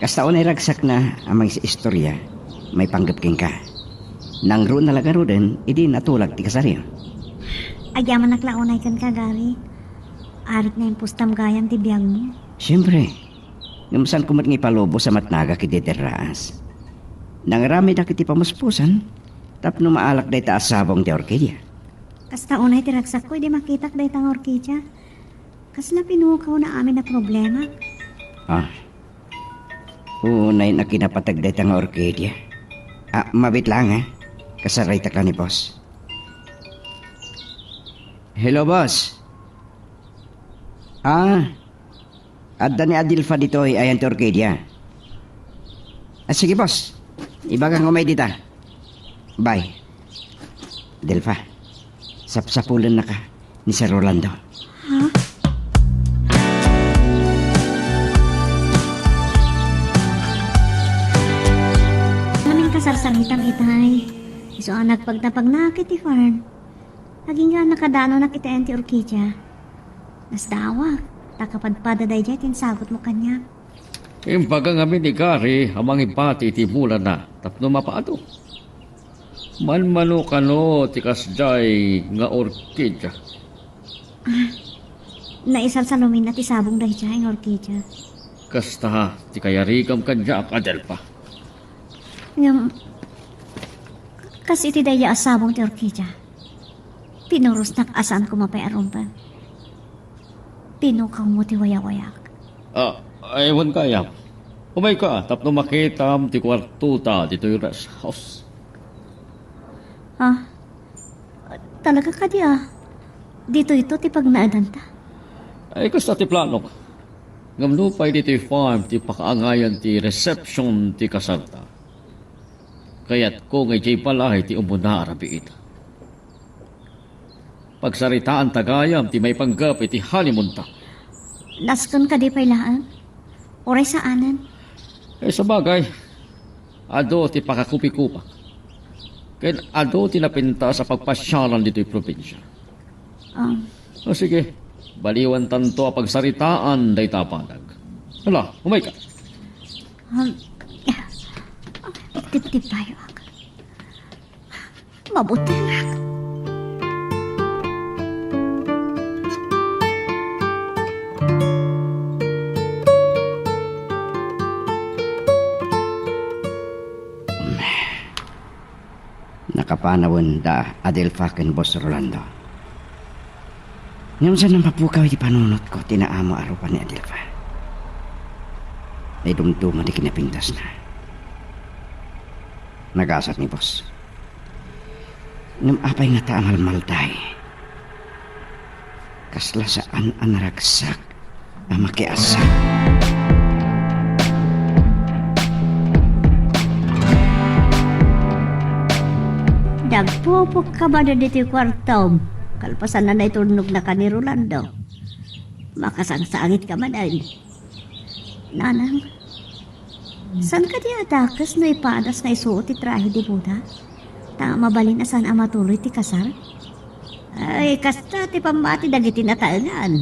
Kasta unay ragsakna a mangis-istoria maipanggep kenka. Nangruna la ngaruden idi natulag ti kasaryo. Agyamanak la unay kenka, Gary. Arik na impustam gayam ti biagmo. Siempre. Ngem saanko met nga ipalubos a matnagak iti derraas. Nangiramidak iti pamuspusan tapno maalak dayta a sabong ti orkidia. Kasta unay ti ragsakko idi makitak dayta nga orkidia. Kasla pinukawna amin a problema. Ah. Unay a kinapateg dayta nga orkidia. Ah, mabit lang, ha? Kasaraytak la ni boss. Hello, boss. Ah, adda ni Adelfa ditoy, ayan ti orkidia. Ah, sige, boss. Ibagak umay dita. Bye. Adelfa, sapsapulennaka ni Sir Rolando. Ha? Mamin kasarsaritam itay. Isu a nagpagtapagnak iti farm. Agingga a nakadanonak iti ayan ti orkidia. Nasdawak, ta kapadpada daydiay ti insagutmo kaniak. Imbaga ngamin ni Gary a mangibati iti mulana tapno mapaado. Manmano kano ti kasdiay nga orkidia? Ah, naisalsaluminna ti sabong daydiay nga orkidia. Kasta ti kayarigam kaniak, Adelfa. Ngem, kas iti daydiay a sabong ti orkidia, pinurosnak a saan koma pay a rumbeng. Pinukawmo ti wayawayak. Ah, aywan kayam. Umayka tapno makitam ti kuartota ditoy rest house. Ah, talaga kadi a? Ditoyto ti pagnaedanta? Ay, kasta ti planok. Ngem nupay ditoy farm ti pakaangayan ti reception ti kasarta, kayatko nga idiay balay ti umuna a rabiita. Pagsaritaanta gayam ti maipanggep iti honeymoonta. Nasken kadi pay laeng? Uray saanen? Eh, sabagay, adu ti pakakupikupak. Ken adu ti napintas a pagpasialan ditoy probinsia. Ah. O sige, baliwantanto a pagsaritaan dayta a banag. Hala, umayka. Um, tiptiptayoak. Mabutengak. Nakapanawenda Adelfa ken Boss Rolando. Ngem saan a mapukaw iti panunotko ti naamo a rupa ni Adelfa. Naidumduma ti kinapintasna. Nagasat ni Boss. Ngem apay ngata a malmalday? Kasla saan a naragsak a makiasa. Nagpupok ka manen iti kuartom, kalpasan a naitulnog na ka ni Rolando. Makasangsangitka manen. Nanang, saan kadi a dakes no ipadas nga isuot ti trahe de boda? Ta mabalin a saan a matuloy ti kasar? Ay, kasta ti pammati dagiti nataengan.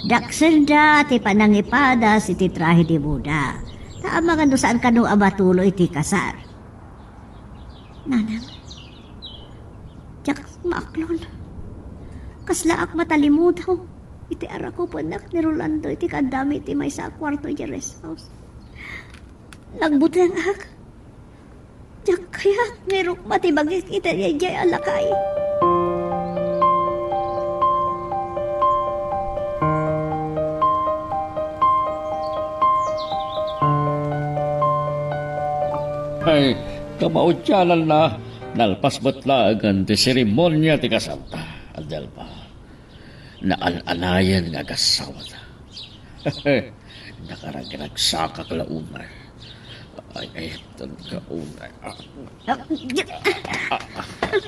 Daksenda ti panangipadas iti trahe de boda. Ta amangan no saan kano a matuloy ti kasar. Nanang, diak maaklon. Kaslaak matalimudaw iti arakupennak ni Rolando iti kaaddami iti maysa a kuarto idiay rest house. Nagbutengak. Diak kayat nga irukma ti bagik iti daydiay a lakay. Ay, kamaudiananna, nalpas met laengen ti seremonia ti kasarta, Adelfa. Naan-anayen nga agassawata. Nakaragragsakak la unay. Ay, ay, tan ka unay. Ah.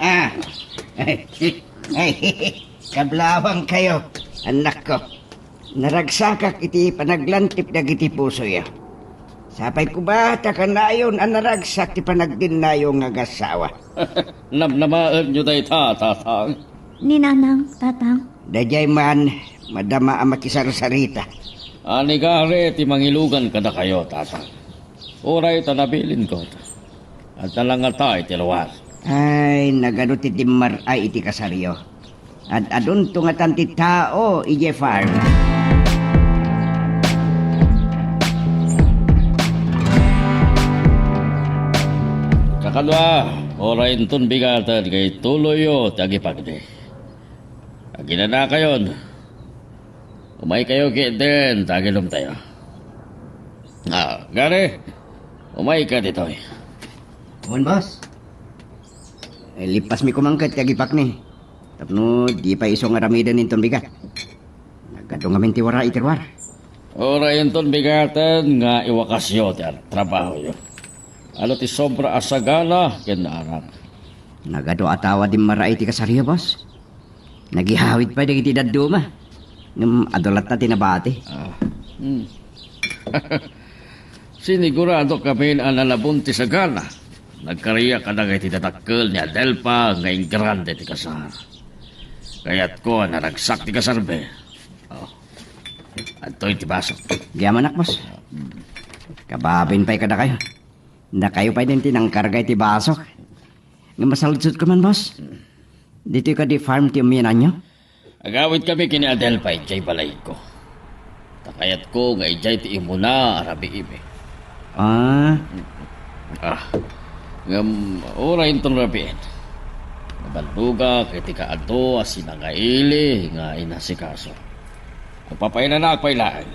Ah. Ay, ay, kablawang kayo, annakko. Naragsakak iti panaglantip dagiti pusoyo. Sapay koma ta kanayon a naragsak ti panagdennayo nga agassawa. Namnamaenyo dayta, Tatang? Ni Nanang, Tatang. Daydiay man, madama a makisarsarita. Anigari ti mangilugan kadakayo, Tatang. Uray ta nabilinko, adda la ngata iti luar. Ay, nagadu ti timmar-ay iti kasaryo. Ad-adunto ngatan ti tao idiay farm. Kakadua, uray inton bigaten nga ituloyyo ti agipagdi. Aginanakayon. Umaykayo ketdin ta agilumtayo. Ah, Gary, umayka ditoy. Wen, boss. Eh, lippasmi koma ket ti agipakni. Tapno di pay isu nga aramiden inton bigat. Nagadu ngamin ti wara iti ruar. Uray inton bigaten nga iwakasyo ti ar-, trabahoyo. Adu ti sobra a sagana ken naarak. Nagadu a tao a dimmaraay ti kasaryo, boss. Nagihawid pay dagiti dadduma. Ngem adu latta ti nabati. Ah. Hmm. Sinigurado kamin a nalabon ti sagana. Nagkariak kadagiti dadakkel ni Adelfa nga ingrande ti kasar. Kayatko a naragsak ti kasarmi. Oh. Adtoy ti basok. Agyamanak, boss. Kababain pay kadakayo. Dakayo pay din ti nangkarga iti basok. Nga masaludsodko man, boss. Ditoy kadi farm ti ummiananyo? Agawidkami ken ni Adelfa idiay balayko. Ta kayatko nga idiay ti immuna a rabiimi. Ah. Ah. Ngem uray inton rabiin, naballogak iti kaadu a sinangaili nga inasikaso. Agpapainanaak pay laeng.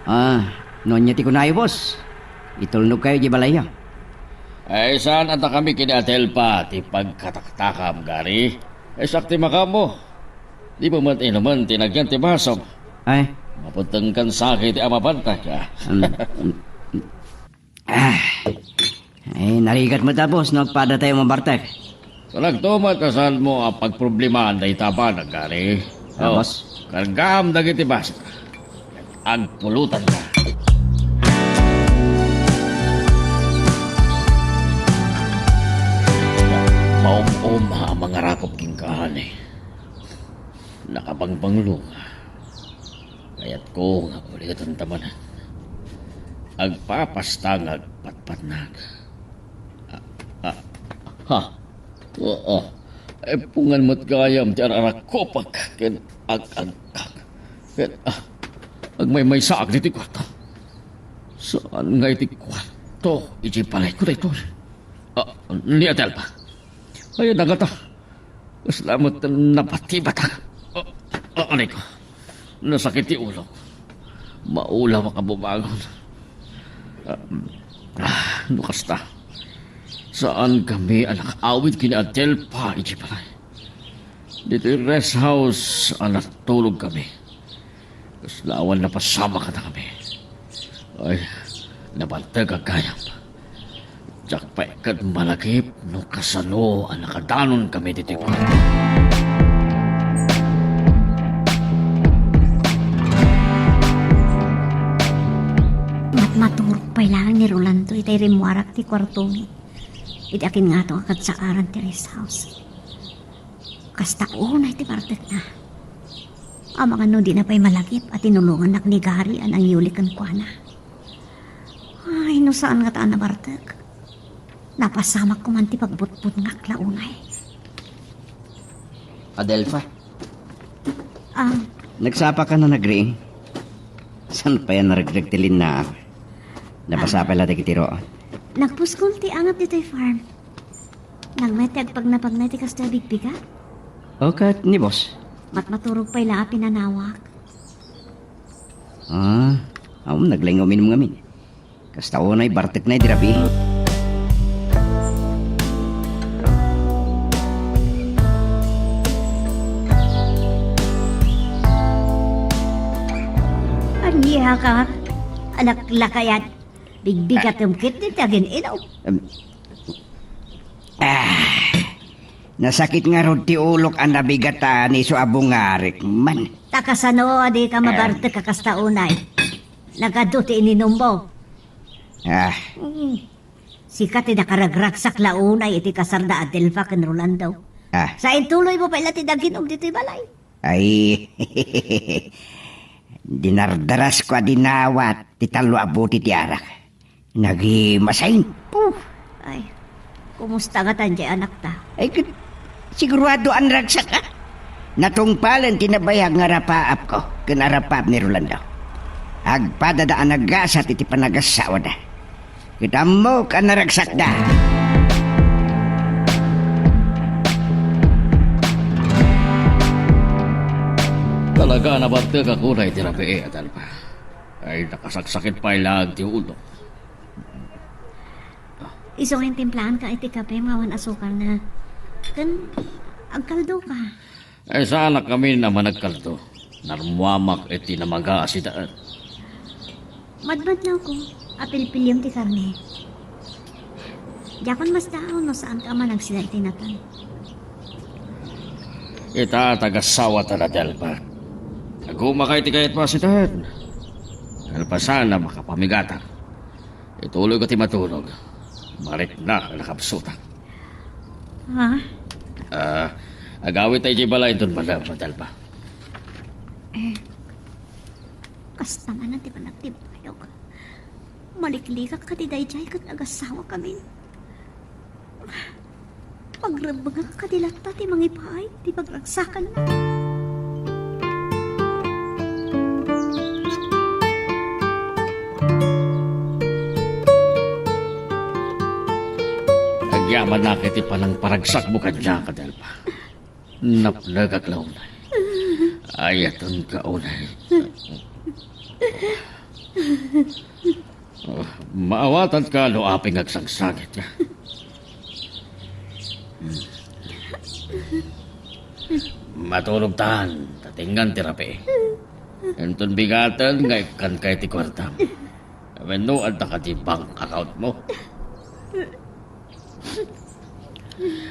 Ah, no ania ti kunayo, boss? Itulnogkayo idiay balayyo. Ay, saan a dakami ken ni Adelfa ti pagkataktakam, Gary? Ay, sakti makamo. Di mo met inumen ti nagyan ti basom. Ay. Maputengkan sa iti a mabartek, ah. Mm, mm, mm. Ah. Ay, narigat met, boss, no agpadatayo mabartek. Salagto met a saanmo a pagproblemaan dayta a banag, Gary. Ah, oh, boss. Kargaam dagiti baso. Agpulutanka. Maum-um a mangarakop kenka, honey. Nakabangbanglo. Kayatko nga ulitan ta manen. Agpapasta nga agpatpatnag. Ah, ah, ha? Oo. Epungan met gayam ti ar-arakopek ken ag-agkak. Ket, ah, agmaymaysaak ditoy kuarto. Saan nga iti kuarto iti balayko daytoy? Ah, ni Adelfa. Ay, nagata. Kasla met napatibatak. Ah, ah, aray ko. Nasakit ti ulok. Maulawak a bumangon. Ah, ah, no kasta, saankami a nakaawid ken ni Adelfa iti balay. Ditoy rest house a natulogkami. Kasla awan napasamak kadakami. Ay, nabartek a gayam. Diak pay ket malagip no kasano a nakadanonkami ditoy kuarto. Matmaturog pay laeng ni Rolando itay rimmuarak ti kuartomi. Idi akin ngato a kadsaaran ti rest house. Kasta unay ti bartekna. Amangan no dina pay malagip a tinulongannak ni Gary a nangyuli kenkuana. Ay, no saan ngata a nabartek. Napasamak koman ti pagbutbutngak la unay. Adelfa. Ah. Nagsapaka a nagriing? Saan pay a naregreg ti linnaam? Napasapay la dagiti roo. Nagpuskol ti angat ditoy farm. Nagmayat ti agpagnapagna iti kastoy a bigbigat? O, ket ni boss? Matmaturog pay la a pinanawak. Ah, awan, naglaing uminum ngamin. Kasta unay bartekna idi rabii. Ania ka, anak lakayat? Bigbigatem ket ti agin-inum. Em, ah, nasakit ngarud ti ulok a nabigatan isu a bungarek man. Ta kasano a dika mabartek a kasta unay? Nagadu ti ininummo. Ah. Mm. Sika ti nakaragraksak la unay iti kasar da Adelfa ken Rolando. Ah. Sa intuloymo pay la ti daginum ditoy balay. Ay, dinardarasko a dinawat ti tallo a bote ti arak. Nagimasain. Puh! Ay, kumusta ngatan diay anakta? Ay, ket, sigurado a naragsak, ah. Natungpalen ti nabayag nga arapaapko ken arapaap ni Rolando. Agpadada a nagasat iti panagasawada. Ket ammok a naragsakda. Talaga a nabartekak unay ti rabii, Adelfa. Ay, nakasaksakit pay laeng ti ulo. Isu nga intimplaanka iti kape nga awan asukarna. Ken agkaldoka. Ay, saanak ngamin a managkaldo. Narmuamak iti namaga a sidaet. Madmadlawko a pilpiliam ti karne. Diakon masdaaw no saanka a managsida iti natay. Ita, tagasawata, Adelfa. Agumaka iti kayatmo a sidaet. Kalpasan a makapamigatak. Ituloyko ti matulog. Mariknak a nakapsutak. Ha? Ah, agawidta idiay balay inton madam, Adelfa. Eh, kasta manen ti panagtimpayok. Maliklikak kadi daydiay ket agasawakamin. Pagrebbengak kadi latta ti mangipaay ti pagragsakanna. Agyamanak iti panangparagsakmo kaniak, Adelfa. Napnekak la unay. Ayatenka unay. Oh, maawatanka no apay nga agsangsangit. Hmm. Matulogtan, ta tengngan ti rabii. Inton bigaten nga ikkanka iti kuartam. Wenno adda kadi bank accountmo?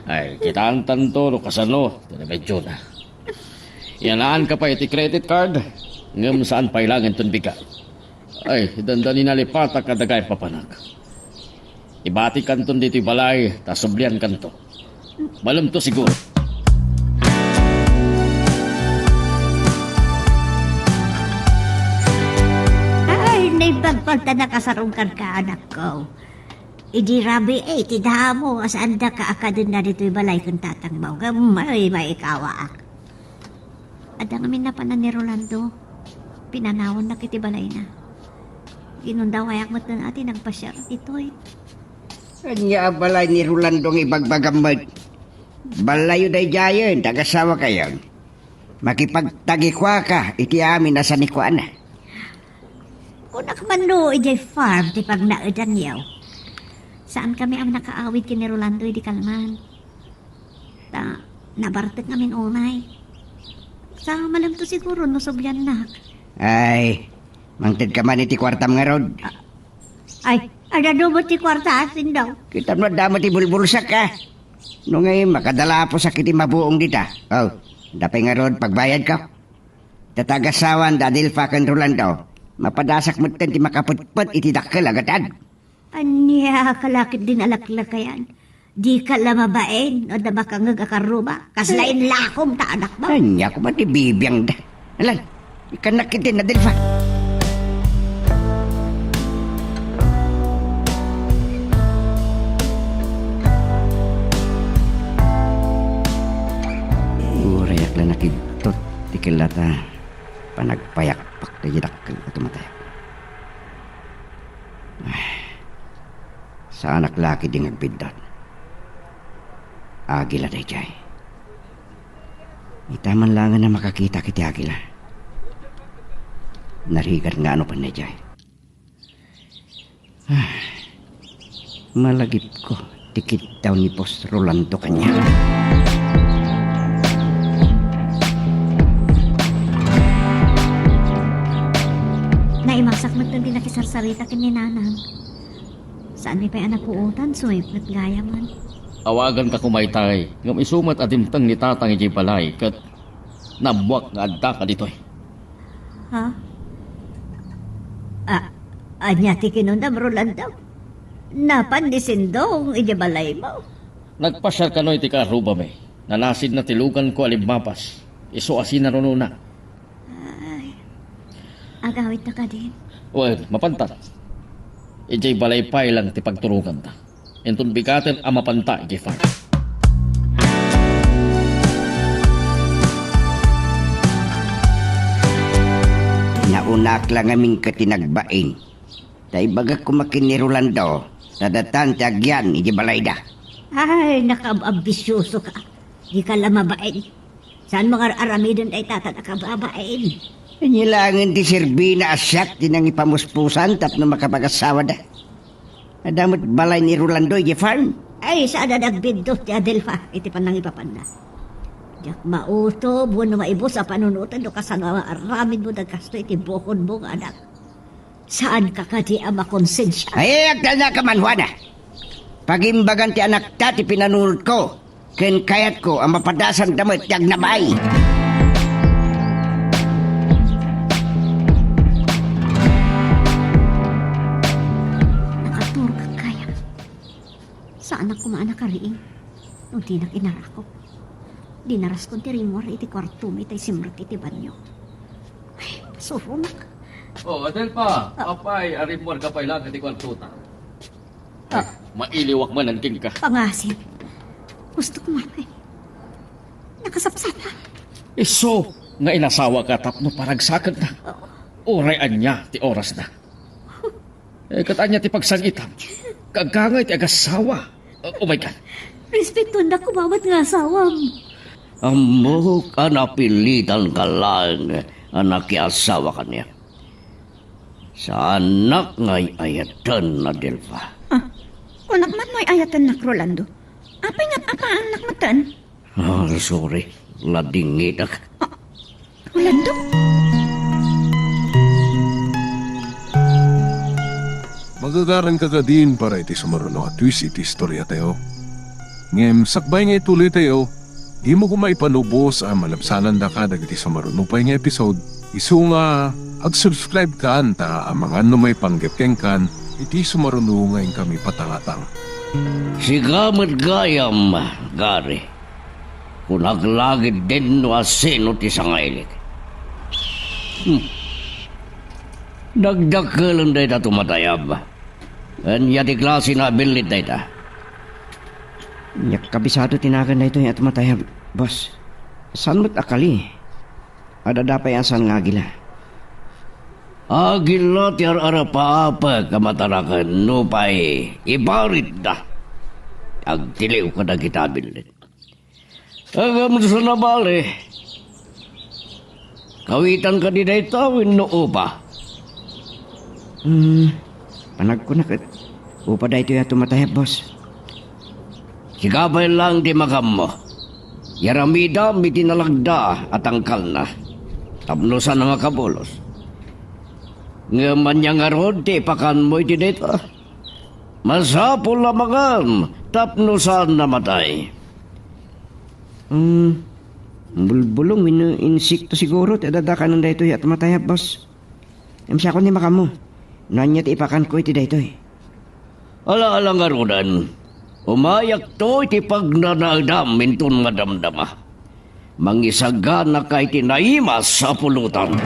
Ay, kitaantanto no kasano ti remedyona. Yanaanka pay iti credit card, ngem saan pay laeng inton bigat. Ay, dandani nalipatak a daga ipapanak. Ibatikanton ditoy balay, ta subliankanto. Malemto siguro. Ay, naibagko ta nakasarungkanka, anakko. Idi rabii, eh, ti damo, a saandaka a kadenna ditoy balay ken tatangmo, ngem may maikawaak. Adda ngamin napanan ni Rolando. Pinanawannak iti balayna. Ginundawayak met a ti nagpasiar ditoy. Ania a balay ni Rolando nga ibagbagam met? Balayyo daydiayen, tagasawakayon. Makipagtagikuaka iti amin a sanikuana. Kunak man no idiay farm ti pagnaedanyo. Saankami a nakaawid ken ni Rolando idi kalman. Ta, nabartek ngamin unay. Sa malemto siguro no subliannak. Ay, mangtedka man iti kuartam ngarud. Ay, adda met ti kuarta, Sindo. Kitam no adda met ti bulbulsakka. No ngay, makadalapusak iti mabuong dita. Oh, adda pay ngarud pagbayadko. Tatagasawan da Adelfa ken Rolando. Mapadasak metten ti makapetpet iti dakkel a gatad. Ania ka la ketdin a laklakayan? Dika la mabain no adda makangngeg a karruba? Kasla inlakom ta anakmo. Ania koma ti bibiangda? Alan, ikkannak ketdin, Adelfa. Urayak la nakidtot ti kellata. Panagpayakpak daydi dakkel a tumatayak. Ay, saanak la ketdi nga agbiddut. Agila daydiay. Ita man laengen a makakitak iti agila. Narigat nga anopen daydiay. Ah, malagipko ti kiddaw ni Boss Rolando kaniak. Naimasak met ti nakisarsarita ken ni Nanang. Saanmi pay a napuotan, sumipnget gayamen. Awaganka koma itay, ngem isu met a dimteng ni Tatang idiay balay ket naammoak nga addaka ditoy. Ha? A-, ania ti kinunam, Rolando? Napan ni Sindong idiay balaymo? Nagpasiar kano iti kaarrubami. Nanasidna ti luganko a limmapas. Isu a sinarunona. Ay, agawidta kadin? Wen, mapanta. Idiay balay pay lang ti pagturoganta. Inton bigaten a mapanta idiay farm. Ak la ngamin ket ti nagbain. Ta ibagak koma ken ni Rolando, ta datan ti agyan iti balayda. Ay, nakaab-, ambisyoso ka. Di ka la mabain. Saan mo nga ar-aramiden dayta ta nakababain? Ania laengen ti serbina a siak ti nangipamuspusan tapno makapagassawada? Adda met balay ni Rolando iti farm. Ay, saan a nagbiddut ti Adelfa iti panangipapanna. Diak mautob wenno maibus a panunoten no kasano nga aramidmo dagkasto iti bukodmo nga anak. Saanka kadi a makonsensia? Ay, agtalna ka man, Juana. Pagimbagan ti anakta ti pinanunotko, ken kayatko a mapadasanda met ti agnabay. Nakaturog kaya. Saanak koma a nakariing no dinak inarakop. Dinaraskon ti rimmuar iti kuartom itay simrek iti banio. Ay, pasuronak. Oh, Adelfa, ah, apay, arimmuar ka pay lang iti kuartota. Ah. Ay, mailiwak man ang tingka. Pangasin. Gusto ko man, eh. Nakasapsapa. Isu nga inasawa ka tapno paragsaken na. Oh. Uray ania ti oras na. Eh, ket ania ti pagsangitam? Kagangay ti agassawa. Uh, oh my God. Respetuannak koma met nga asawam. Ammok a napilitan ka laeng a nakiasawa kaniak. Saanak nga ay-ayaten, Adelfa. Ah, kunak man no ay-ayatennak, Rolando. Apay nga apaannak metten? Ah, sorry. Nadingitak. Ah, Rolando? Magagaran ka kadin para iti sumaruno a twist iti istoriatayo. Ngem sakbay nga ituloytayo, dimo koma ipanubos a malabsanandaka dagiti sumaruno pay nga episode. Isu nga ag-subscribe kan ta amangan no maipanggep kenkan iti sumaruno nga inkami patangatang. Sika met gayam, Gary. Kunak la ketdin no asino ti sangailik. Hmm. Dakdakelen dayta tumatayab. Ania ti klase nga abillit dayta? Diak kabisado ti nagan daytoy a tumatayab, boss. Saan met a kali? Adda pay a saan nga agila. Agila ti ar-arapaapek a mataraken nupay ibaritda. Agtiliw kadagiti abillit. Agam sa nabali. Kawitan kadi dayta wenno upa? Hmm, panagkunak et upa daytoy a tumatayab, boss. Sika pay lang ti makammo. Yaramidam iti nalagda a tangkalna tapno saan a makabulos. Ngem ania ngarud ti ipakanmo iti dayta? Masapul a mangan tapno saan a matay. Hmm, bulbulong wenno insekto siguro ti adda kanen daytoy a tumatayab, boss. Ngem siakon ti makammo no ania ti ipakanko iti daytoy. Ala-ala ngaruden, umayakto iti pagnanaedam inton madamdama. Mangisaganaka iti naimas a pulutan.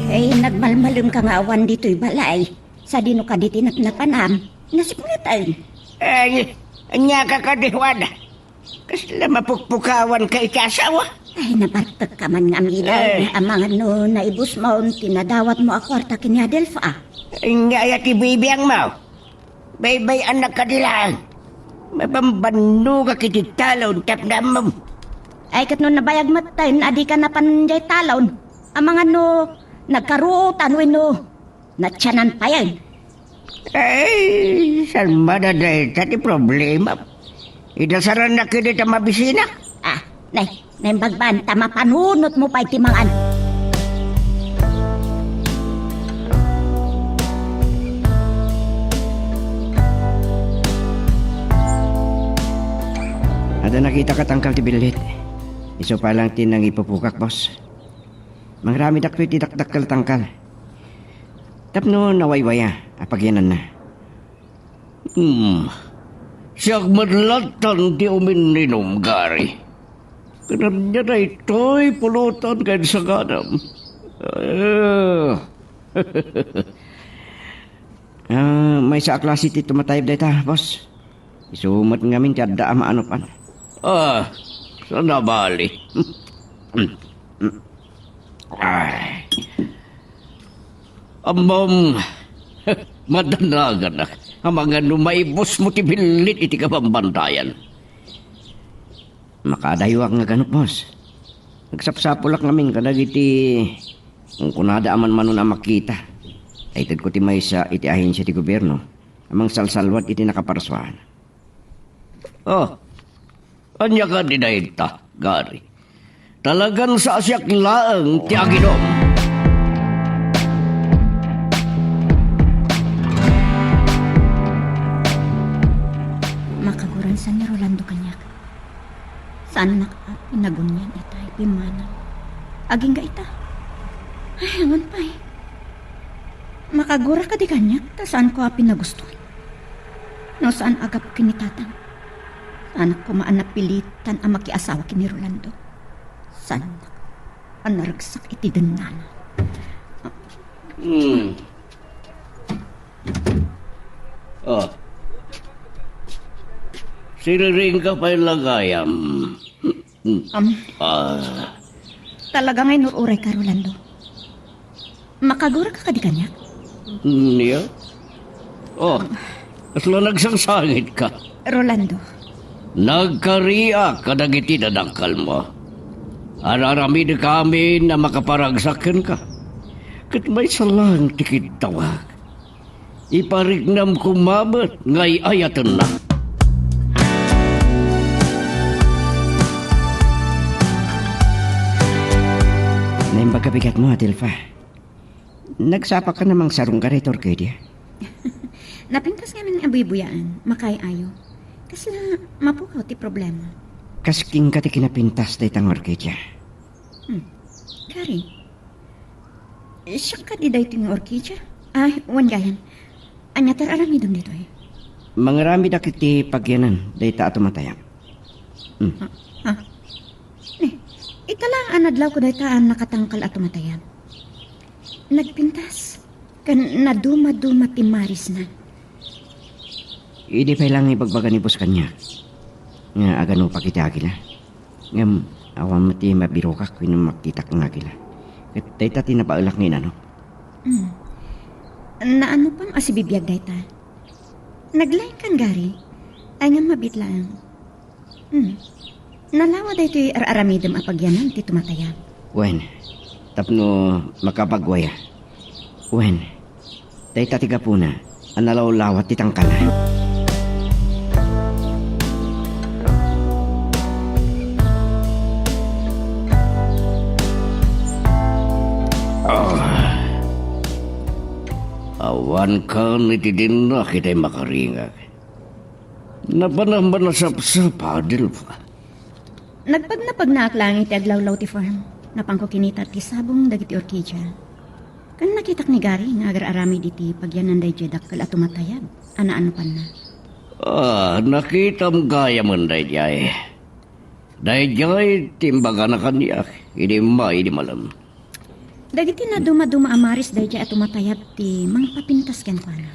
Ay, nagmalmalemka nga awan ditoy balay. Sadino kadi ti napnapanam? Nasipngetan. Ay, ania ka kadi, Juan? Kasla mapukpukawan ka iti asawa? Ay, nabartek ka man nga amina. Ay. Amangan no naibus mo ti nadawat mo a kuarta ken ni Adelfa. Ania aya ti bibiang mo? Baybay-annak kadi laeng. Mabambannogak iti talon tapno ammom. Ay, ket no nabayag metten a dika napan jay talon, amangan no nagkaruotan wenno natianan payen. Ay, saan madadayta ti problema? Idasarannak iti ta mabisina. Ah, nay, naimbag man ta mapanunotmo pay ti mangan. Adda nakitaka tangkal ti billit. Isu pay lang ti nangipupukak, boss. Mangramidak toy ti dakdakkel a tangkal. Tapno nawaywaya a pagiyananna. Hmm. Siak met lattan ti uminninom, Gary. Ken ania daytoy pulutan ken saganam? Ah. Ah, maysa a klase ti tumatayab dayta, boss. Isu met ngamin ti adda a maanupan. Ah, saan a bali? Ay. Ammom, madanaganak. Amangan no maibusmo ti billit iti kabambantayan. Makaadayuak nga ganop, boss. Nagsapsapulak ngamin kadagiti kunkunada a manmanon a makita. Itedko ti maysa iti ahensia ti gobierno a mangsalsalwad iti nakaparsuaan. Oh, ania kadi dayta, Gary? Talagan saasiak laeng ti aginom. Makaguransan ni Rolando kaniak. Saannak a pinagunian itay pimmanaw. Agingga ita. Ay, awan pay. Makagura kadi kaniak ta saanko a pinagustuan. No saan a gapu ken ni tatang, saanak koma a napilitan a makiasawa ken ni Rolando. Saannak a naragsak iti dennana. Hmm. Oh. Siriring ka pay la gayam. Hmm. Am, Ah. talaga ngay nur-urayka, Rolando. Makaguraka kadi kaniak? Nia? Oh, kasla nagsangsangitka? Rolando. Nagkariak kadagiti dadakkelmo. Ar-aramidek amin a makaparagsak kenka. Ket maysa laeng ti kiddawak. Ipariknam koma met nga ay-ayatenna. Naimbag a bigatmo, Adelfa. Nagsapakan a mangsarungka dayta orkidea. Napintas ngamin nga buybuyaan, makaay-ayo. Kasla mapukaw ti problema. Kas kenka ti kinapintas dayta nga orkidea. Hmm. Gary, siak kadi daytoy nga orkidea? Ay, wen gayam. Ania ti ar-aramidem ditoy? Mangaramidak iti pagyanan dayta a tumatayab. Hmm. Ha? Ha? Ne, ita laeng a nadlawko dayta a nakatangkal a tumatayab. Nagpintas. Ken nadumaduma ti marisna. Idi pay laeng ibagbaga ni boss kaniak nga aganupak iti agila. Ngem awan met ti mabirokak wenno makitak nga agila. Ket dayta ti nabaelak nga inanok. Hmm. Naanupam a sibibiag dayta? Naglaingkan, Gary? Ay, ngem mabiit laeng. Hmm. Nalawa daytoy ar-aramidem a pagyanan ti tumatayab. Wen, tapno makapagwaya. Wen, dayta ti gapuna a nalawlawat ti tangkala. Ah. Awan kan iti dinnak itay makaringak. Napanam a nasapsap, Adelfa? Nagpagnapagnaak laeng iti aglawlaw ti farm. Napanko kinita ti sabong dagiti orkidea. Ken nakitak ni Gary nga agar-aramid iti pagyanan daydiay dakkel a tumatayab a naanupanna. Ah, nakitam gayamen daydiay. Daydiay ti imbagana kaniak idi immay idi malem. Dagiti nadumaduma a maris daydiay a tumatayab ti mangpapintas kenkuana.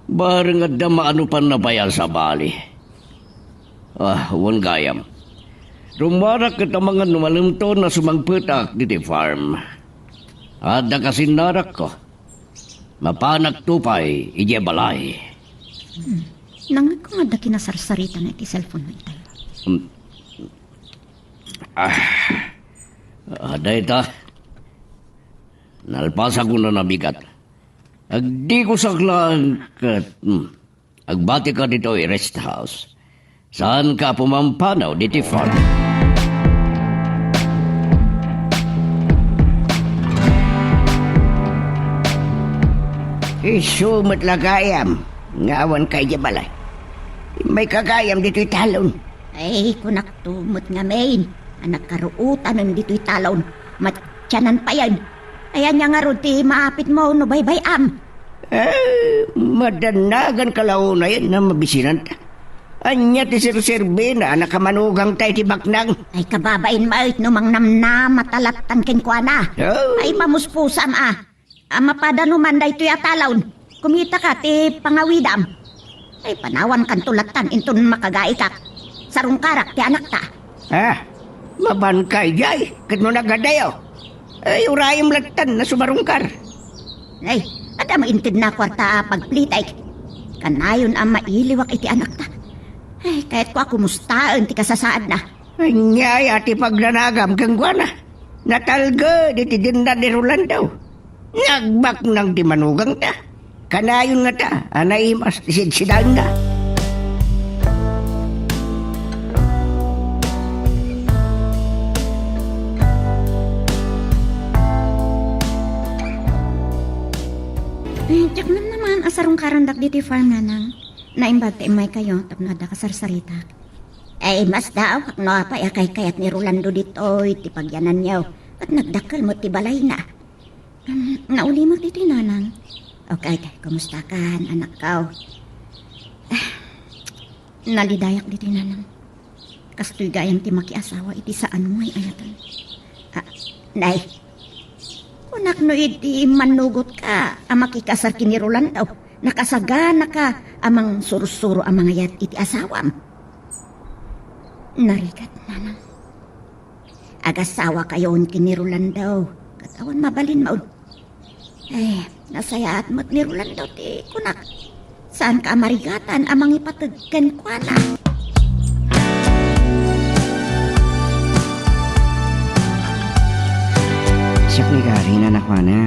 Bareng adda maanupanna pay a sabali. Ah, wen gayam. Rummuarak ket amangan no malemton a sumangpetak diti farm. Adda kasinnarakko. Mapanakto pay idiay balay. Hmm. Nangngegko nga adda kinasarsaritan iti cellphone-na itay. Hmm. Ah. Ah, dayta. Nalpasak unay a bigat. Agdigusak laeng ket, hmm, agbatika ditoy rest house. Saanka a pumampanaw ditoy farm? Isu met la gayam nga awanka idiay balay. Immayka gayam ditoy talon. Ay, kunakto met ngamin a nakaruotanen ditoy talon. Matianan payen. Ay, ania ngarud ti maapitmo no baybay-am? Eh, madannaganka la unay a mabisinanta. Ania ti serserbina a nakamanugangta iti baknang? Ay, kababain met no mangnamnamata lattan kenkuana. Oh. Ay, pamuspusam a. A mapada no man daytoy a talon, kumitaka ti pangawidam. Ay, panawankanto lattan inton makagaikak. Sarungkarak ti anakta. Ah, mabanka idiay, ket no nagadayo. Ay, urayem lattan na sumarungkar. Ay, adda mo intedna kuarta a pagplitek. Kanayon a mailiwak iti anakta. Ay, kayatko a kumustaen ti kasasaadna. Ania aya ti pagdanagam kenkuana? Natalged iti denda ni Rolando. Nagbaknang ti manugangta. Kanayon ngata a naimas ti sidsidaenna. Eh, diak namnaman a sarungkarandak ditoy farm, nanang. Naimbag ta immaykayo tapno adda kasarsaritak. Ay, masdaawak no apay a kaykayat ni Rolando ditoy ti pagyananyo. Ket nagdakkel met ti balayna. Um, naulimek ditoy, nanang. Okay, kumustakan, anakko? Ah, nalidayak ditoy, nanang. Kastoy gayam ti makiasawa iti saan mo ay ayaten. Ah, nay, kunak no idi mannugotka a makikasar ken ni Rolando, nakasaganaka a mangsursuro a mangayat iti asawam. Narigat, nanang. Agasawakayon ken ni Rolando, ket awan mabalinmo. Eh, nasayaat met ni Rolando ti kunak. Saanka a marigatan a mangipateg kenkuana. Siak ni Gary, nanang Juana.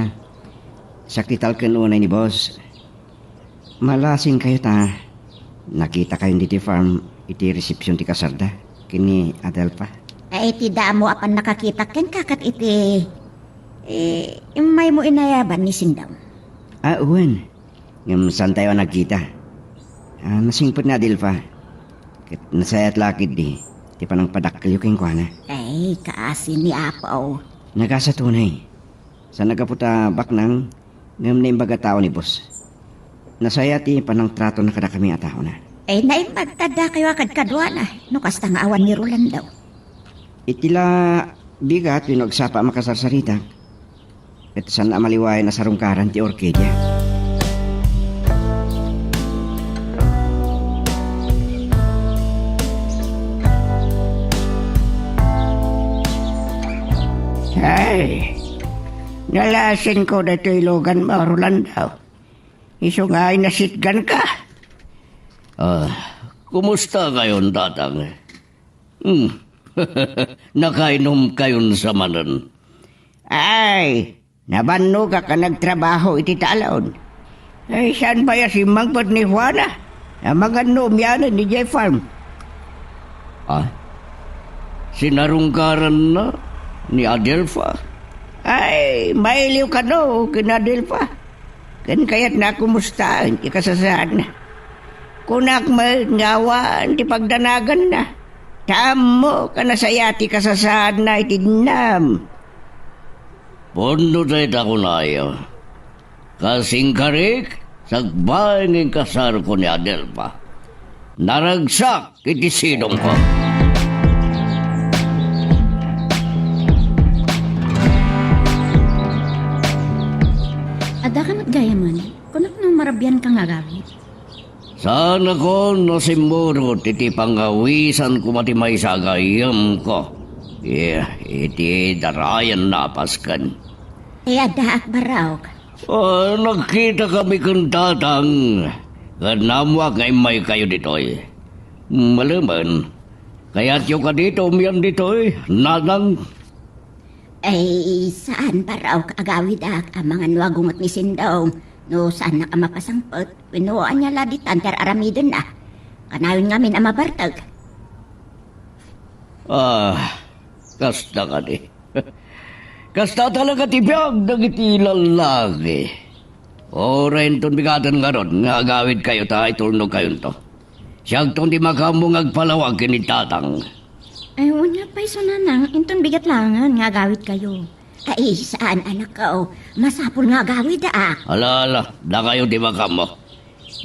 Siak ti talken unay ni boss. Malasingkayo ta nakitakayon ditoy farm iti resepsion ti kasarda ken ni Adelfa. Ay, iti damo a pannakakitak kenka ket iti, eh, immaymo inayaban ni Sindong. Ah, wen. Ngem saantayo a nagkita. Ah, nasingpet ni Adelfa. Ket nasayaat la ketdi ti panangpadakkelyo kenkuana. Ay, kaasi ni Apo. Nagasato unay. Saan a gapu ta baknang, ngem naimbag a tao ni boss. Nasayaat ti panangtratona kadakami a taona. Eh, naimbag ta addakayo a kadkaduana, no kasta nga awan ni Rolando. Iti la bigat wenno agsapa a makasarsarita, ket saan a maliwayan a sarungkaran ti orkidia. Ay, nalasinko daytoy luganmo, Rolando. Isu nga ay nasitganka. Ah, kumusta kayon, Tatang? Hmm. Nakainumkayon sa manen. Ay, nabannogak a nagtrabaho iti talon. Ay, saan pay a simmangpet ni Juana a maganno umianen idiay farm? Ah? Sinarungkaranna ni Adelfa? Ay, mailiw kano ken Adelfa. Ken kayatna a kumustaen ti kasasaadna. Kunak met nga awan ti pagdanaganna. Ta ammok a nasayaat ti kasasaadna iti dennam. Pudno dayta kunayo. Kasingkarik, sakbay nga inkasarko ni Adelfa. Naragsak iti sidongko. Adda ka met gayamen? Kunak no marabian ka nga agawid. Saanakon a simmurot iti pangawisan koma ti maysa a gayyemko. Eh, iti darayan napasken. Eh, addaak, barok. Ah, nagkita kami ken Tatang. Ket naammoak nga immaykayo ditoy. Malemen, kayatyo kadi ti umian ditoy, Nanang? Ay, saan, barok, agawidak, amangan no agunget ni Sindong, no saannak a mapasangpet, wenno ania la ditan ti ar-aramidenna. Kanayon ngamin a mabartek. Ah, kasta kadi. Kasta talaga ti biag dagiti lallaki. Uray inton bigaten ngarud nga agawidkayo ta itulnogkayonto. Siakton ti makaammo nga agpalawag ken ni Tatang. Ay, wen nga pay, Nanang, inton bigat laengen nga agawidkayo. Ay, saan, anakko. Masapul nga agawidak. Ala, ala, dakayo ti makaammo.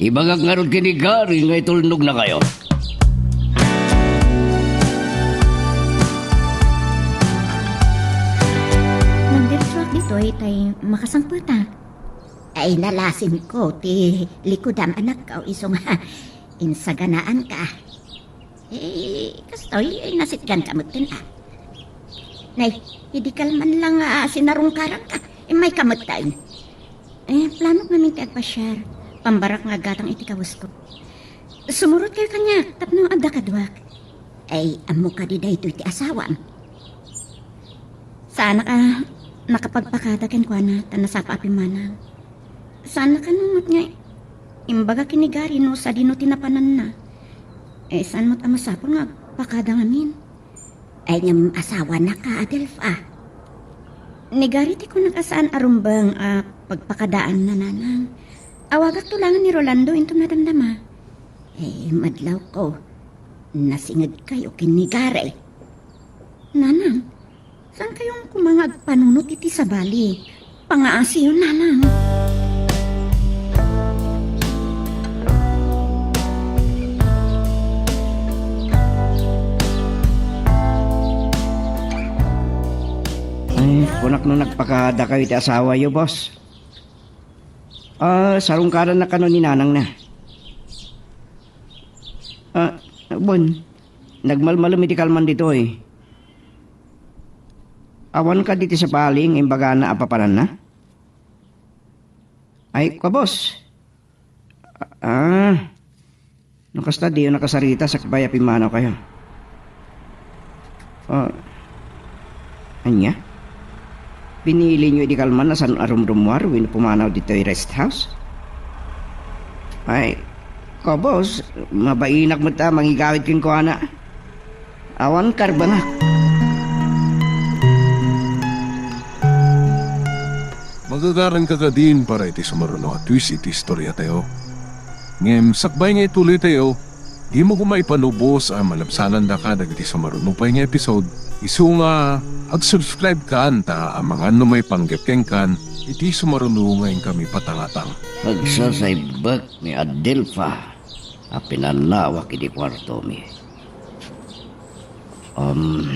Ibagak ngarud ken ni Gary nga itulnognakayo. Nagdiretsoak ditoy tay makasangpetak. Ay, nalasinko ti likudam, anakko, isu nga insaganaanka. Eh, kastoy, eh, nasitgan ka met ten, a. Nay, idi kalman lang, a, sinarungkaran ka. Immay ka met ten. Eh, planok ngamin ti agpasiar. Pambarak nga aggatang iti kawesko. Sumurot kayo kaniak, tapno adda kaduak. Ay, ammo kadi daytoy ti asawam. Saanak a nakapagpakada kenkuana ta nasapa a pimmanaw. Saanak a met nga imbaga ken ni Gary no sadino ti napananna. Eh, saan met a masapul nga agpakada ngamin? Ay, ngem asawanak a, Adelfa. Ni Gary ti kunak a saan a rumbeng a pagpakadaanna, nanang. Awagakto laeng ni Rolando inton madamdama. Eh, madlawko. Nasinged kayo ken ni Gary. Nanang, saan kayo koma nga agpanunot iti sabali? Pangaasiyo, nanang. Ay, kunak no nagpakada kayo iti asawayo, boss. Ah, sarungkaranna kano ni nanangna. Ah, wen, nagmalmalem iti kalman ditoy. Awan kadi ti sabali nga imbagana a papananna? Ay, kabos. Ah, no kasta, diyo nakasarita sakbay a pimmanaw kayo. Ah, ania? Pinili nyo idi kalman a saan a rumrumuar wenno pumanaw ditoy rest house? Ay, kabos, mabainak met a mangigawid kenkuana. Awan karbengak. Magagaranka kadin para iti sumaruno a twist iti istoriatayo. Ngem sakbay nga ituloytayo, dimo koma ipanubos a malabsanandaka dagiti sumaruno pay nga episode, isu nga ag-subscribe kan ta amangan no maipanggep kenkan iti sumaruno nga inkami patangatang. Agsasaibbek ni Adelfa a pinannawak iti kuartomi. Um,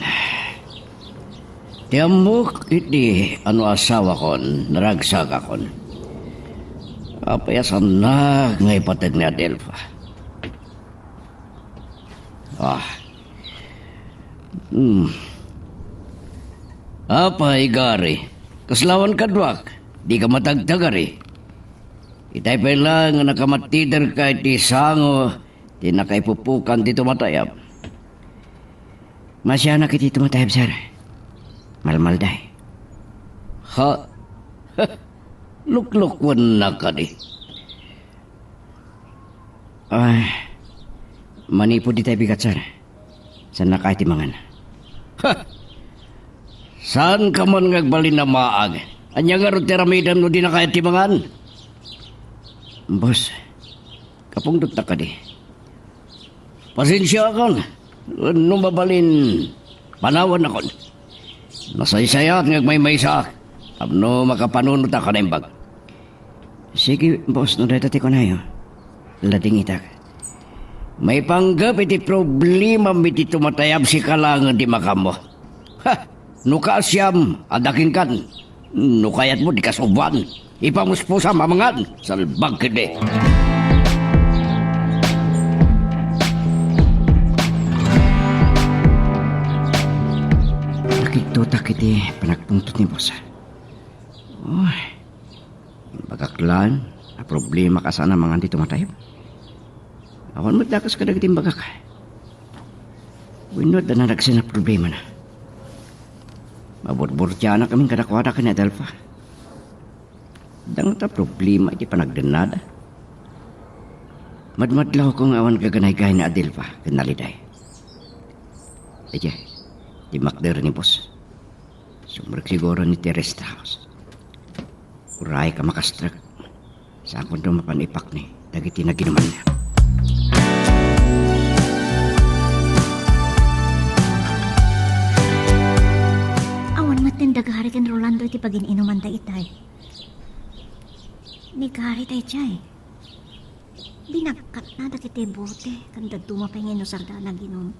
ti ammok iti ano asawakon, naragsagakon. Apay a saannak nga ipateg ni Adelfa? Ah. Hmm. Apay, Gary, kaslawan kaduak, di ka matagtagari. Itay pay laeng nga nakamattider ka iti sango ti nakaipupukan ti tumatayab. Masianak iti tumatayab, sir. Malmalday. Ha? Luklukuennak kadi. Ay, manipud itay bigat, sir. Saannak ti mangan. Ha! Saanka man nga agbalin a maag? Ania ngarud ti aramidem no dinaka ti mangan? Boss, kapungtotta kadi. Pasensiakan, no mabalin, panawannakon. Nasaysayaat nga agmaymaysaak tapno makapanunotak a naimbag. Sige, boss, no dayta ti kunayo, ladingitak. Maipanggep iti problemam iti tumatayab, sika laengen ti makaammo. Ha! No kaasiam, adda kenkan. No kayatmo, di kasuboan. Ipamuspusam a mangan. Salbag ketdi. Nakigtotak iti panagpungtot ni boss. Uy, imbagak laeng a problema a saan a mangan ti tumatayab. Awan met dakes kadagiti imbagak. Wenno adda naragsen a problemana. Maburburtianak amin kadakuada ken ni Adelfa. Adda ngata problema iti panagdennada. Madmadlawko nga awan gaganaygay ni Adelfa ken ni Liday. Idiay, dimmakder ni boss. Sumrek siguro ni ti rest house. Uray ka makastrek. Saan kunto mapan ipakni dagiti naginumanna. Awan met ti nagari ken Rolando iti pagin-inuman daytay. Ni Gary daydiay. Binagkatna dagiti bote ken dadduma pay nga inusarda a naginum.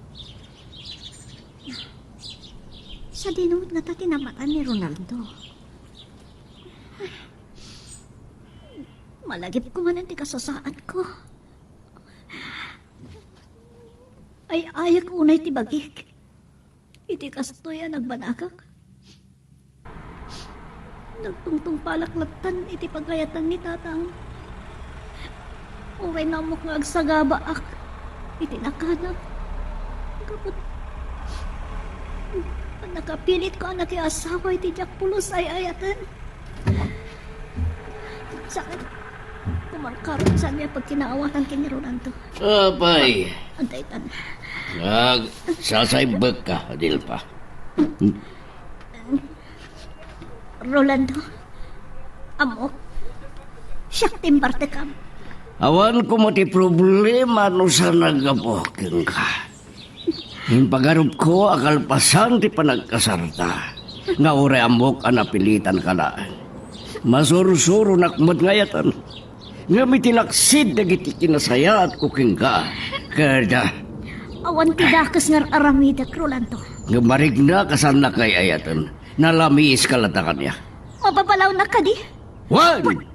Sadino met ngata ti namatan ni Ronaldo? Malagipko manen ti kasasaadko. Ay-ayek unay ti bagik. Iti kastoy a nagbanagak, nagtungtungpalak lattan iti pagayatan ni Tatang. Uray nammok nga agsagabaak iti nakanak, gapu ta nakapilitko a nakiasawa iti diak pulos ay-ayaten. Sakit. Kumarkarot, saan niya pagkinaawatan ken ni Rolando? Apay. Antaytan. Agsasaibbek ka, Adelfa. Rolando, ammok, siak ti imbartekam. Awan koma ti problema no saan a gapu kenka. Impagarupko a kalpasan ti panagkasarta, nga uray ammok a napilitanka laeng. Masursuronak met nga ayaten. Ngem iti laksid dagiti kinasayaatko kenka, ket, ah, Awan ti dakes nga ar-aramidek, Rolando. Ngem mariknak a saannaka ay-ayaten. Nalamiiska latta kaniak. Mababalawnak kadi? Wen!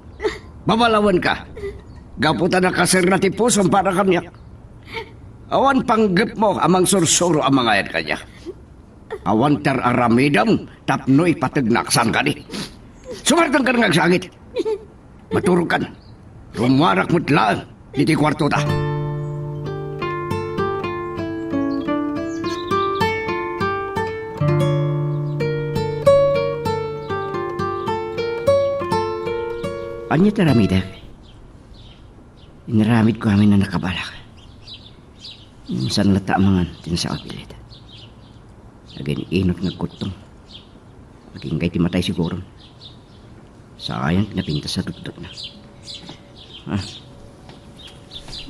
Babalawenka. Gapu ta nakaserna ti pusom para kaniak. Awan panggepmo a mangsursuro a mangayat kaniak. Awan ti ar-aramidem tapno ipategnak, saan kadi? Sumartenka nga agsangit. Maturogkan. Rummuarak met laeng iti kuartota. Ania ti aramidek? Inaramidko amin a nakabalak. Saan latta a mangan ti nasao a pilit. Agin-inot nga agkuttong. Agingga iti matay siguron. Saan ti napintas a dutdotna. Ah.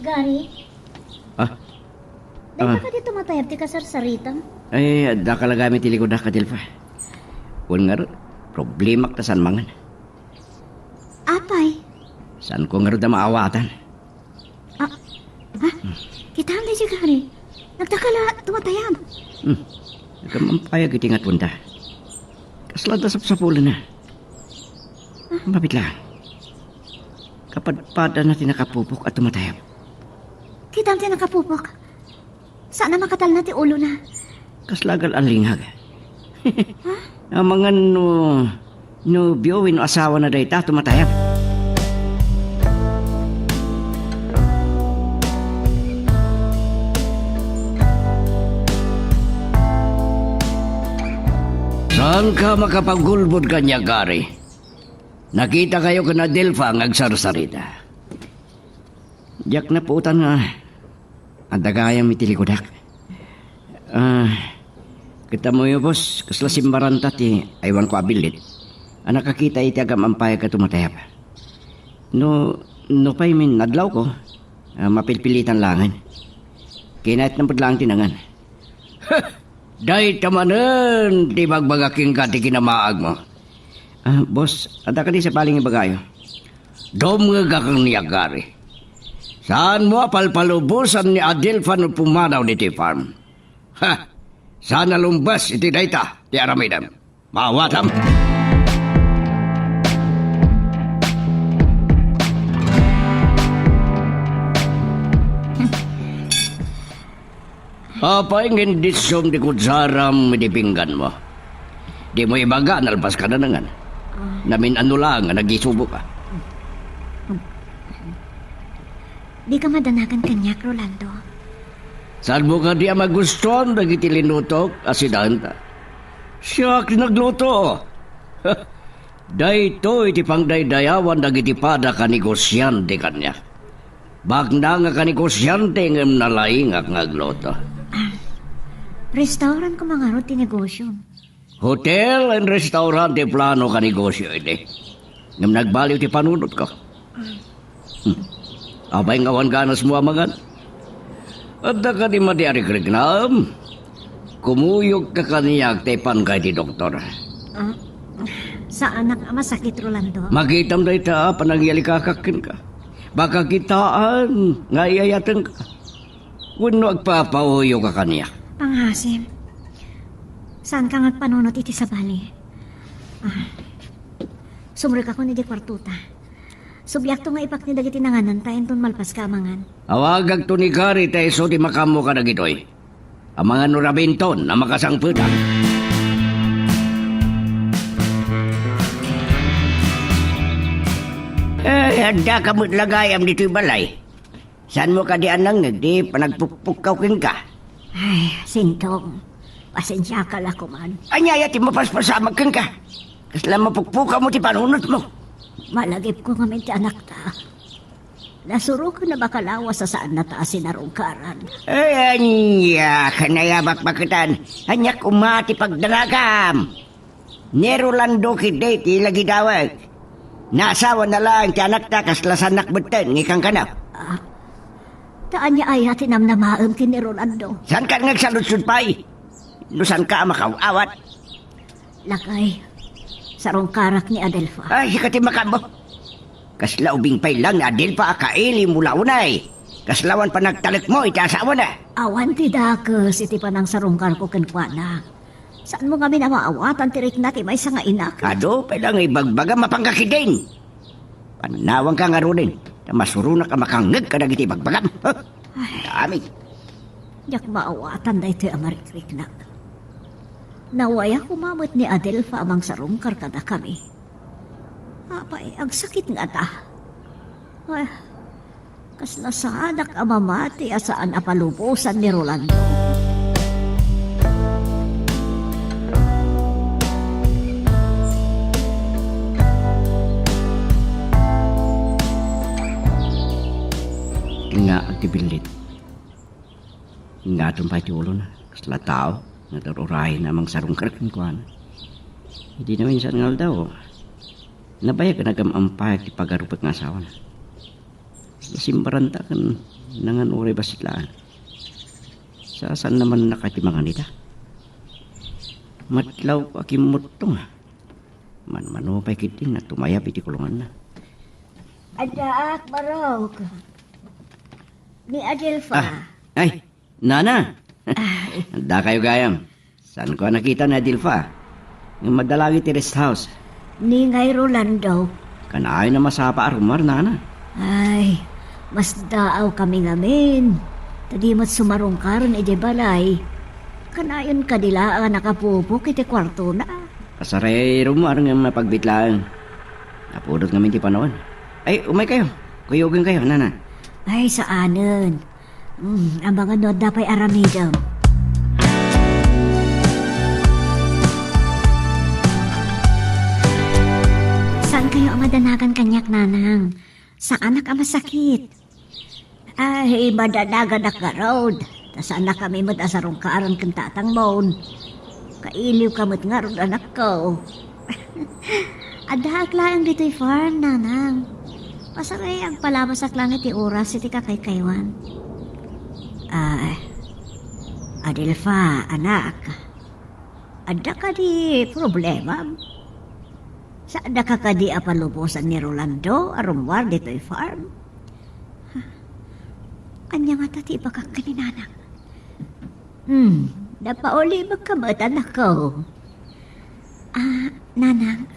Gary? Ah. Dayta Ah. kadi tumatayab ti kasarsaritam? Ay, adda kalagami ti likudak, Adelfa. Wen ngarud, problemak ta saan mangan. Apay? Saanko ngarud a maawatan. Ah, ha? Kitaem daydiay, Gary. Nagdakkel a tumatayab. Hmm. Agam-ampayag iti ngatoenda. Kasla adda sapsapulenna. Ah. Mapit laeng. Kapadpadana ti nakapupok a tumatayab. Kitaem ti nakapupok? Saan a makatalna ti ulona. Kasla agal-allingag. Ha? Amangan no nobio wenno asawana dayta tumatayab. Saanka makapagulbod kaniak, Gary? Nakitakayo ken Adelfa nga agsarsarita. Diak napuotan nga adda gayam iti likudak. Ah, ket ammoyo, boss, kasla simmaranta ti aywanko a billit a nakakita iti agam-ampayag a tumatayab. No, no pay min adlawko, ah, mapilpilitan laengen. Kinayatna met laeng ti nangan. Dayta manen ti ibagbaga kenka ti kinamaagmo. Ah, boss, adda kadi sabali nga ibagayo? Dumngeg a kaniak, Gary. Saanmo a palpalubosan ni Adelfa no pumanaw ditoy farm. Ha! Saan a lumbes iti dayta ti aramidem. Maawatam! Apay nga indisiom ti kutsaram iti pingganmo? Dimo ibaga a nalpaska nangan. Ah. Namin-ano laeng nga nagisuboka. Dika madanagan kaniak, Rolando. Saanmo kadi a magustuan dagiti linutok a sidaenta? Siak ti nagluto. Daytoy ti pangdaydayawan dagiti pada kanegosiante kaniak. Baknang a kanegosiante ngem nalaingak nga agluto. Ah, restaurant koma ngarud ti negosiom. Hotel and restaurant ti plano kanegosio idi. Ngem nagbaliw ti panunotko. Hmm. Apay nga awan ganasmo a mangan? Adda kadi madi a rikriknam? Kumuyogka kaniak ta ipanka iti doktor. Ah, saanak a masakit, Rolando. Makitam dayta a panangyalikakak kenka. Baka kitaan nga ay-ayatenka. Wenno agpapauyoka kaniak. Panghasem, saanka nga agpanunot iti sabali. Ah, sumrekakon iti kuartota. Subliakto nga ipakni dagiti nangananta inton malpaska a mangan. Awagakto ni Gary ta isu ti makaammo kadagitoy. Amangan no rabienton a makasangpetan. Eh, adda ka met la gayam ditoy balay. Saanmo kadi a nangngeg ti panagpukpukkaw kenka? Ay, Sintong, pasensiaka la koman. Ania aya ti mapaspasamak kenka? Kasla mapukpukawmo ti panunotmo? Malagipko ngamin ti anakta. Nasuroken a makalawas a saannata a sinarungkaran. Ay, ania, kanayabat maketan. Ania koma ti pagdanagam? Ni Rolando ketdi ti lagidawek. Naasawana laeng ti anakta kasla saannak metten nga ikankana. Ah, ta ania aya ti namnamaem ken ni Rolando? Saanka nga agsaludsod pay? No saanka a makaw-awat? Lakay, sarungkarak ni Adelfa. Ay, sika ti makaammo. Kasla ubing pay laeng ni Adelfa a kailiwmo la unay. Kasla awan panagtalekmo iti asawana. Awan ti dakes iti panangsarungkarko kenkuana. Saanmo ngamin a maawatan ti rikna ti maysa nga inak? Adu pay laeng nga ibagbagam a pangkakidin. Pannawanka ngaruden, ta masuronak a makangngeg kadagiti ibagbagam. Huh? Ay. Dami. Diak maawatan daytoy a marikriknak. Nawaya koma met ni Adelfa a mangsarungkar kadakami. Apay, agsakit ngata. Ay, kasla saanak a mamati a saan a palubosan ni Rolando. Nga agtibillit. Ingaton pay ti ulona, kasla tao nga agur-urayna a mangsarungkar kenkuana. Idi naminsan nga aldaw, nabayag a nagam-ampayag ti pagarupek nga asawana. Nasimbaranta ken nangan-uray bassit laeng. Saan naman naka ti mangan ita? Matlawko a kimmutto nga. Manmano pay ketdin a tumayab iti kulunganna. Addaak, Barok. Ni Adelfa. Ah, ay, Nana! Ay. Adda kayo gayam. Saanko a nakita ni Adelfa? Ngem adda laeng iti rest house. Ni ngay Rolando? Kanayon a masapa a rummuar, Nana. Ay, masdaawkami ngamin. Ta di met sumarungkaren idiay balay. Kanayon kadi laeng a nakapupok iti kuartona. Kasarayay rummuar ngem mapagbit laeng. Napudot ngamin ti panawen. Ay, umay kayo. Kuyogen kayo, Nana. Ay, saanen. Hmm, amangan no adda pay aramidem. Saan kayo a madanagan kaniak, Nanang? Saanak a masakit. Ay, madanaganak ngarud. Ta saannakami met a sarungkaran ken tatangmon. Kailiwka met ngarud, anakko. Addaak laeng ditoy farm, Nanang. Pasarayay agpalabasak laeng iti oras iti kakaykaywan. Ah, Adelfa, anak. Adda kadi problemam? Saandaka kadi a palubosan ni Rolando a rummuar ditoy farm? Ania ngata ti ibagak ken ni Nanang? Hmm, napaulibekka met, anakko. Ah, Nanang,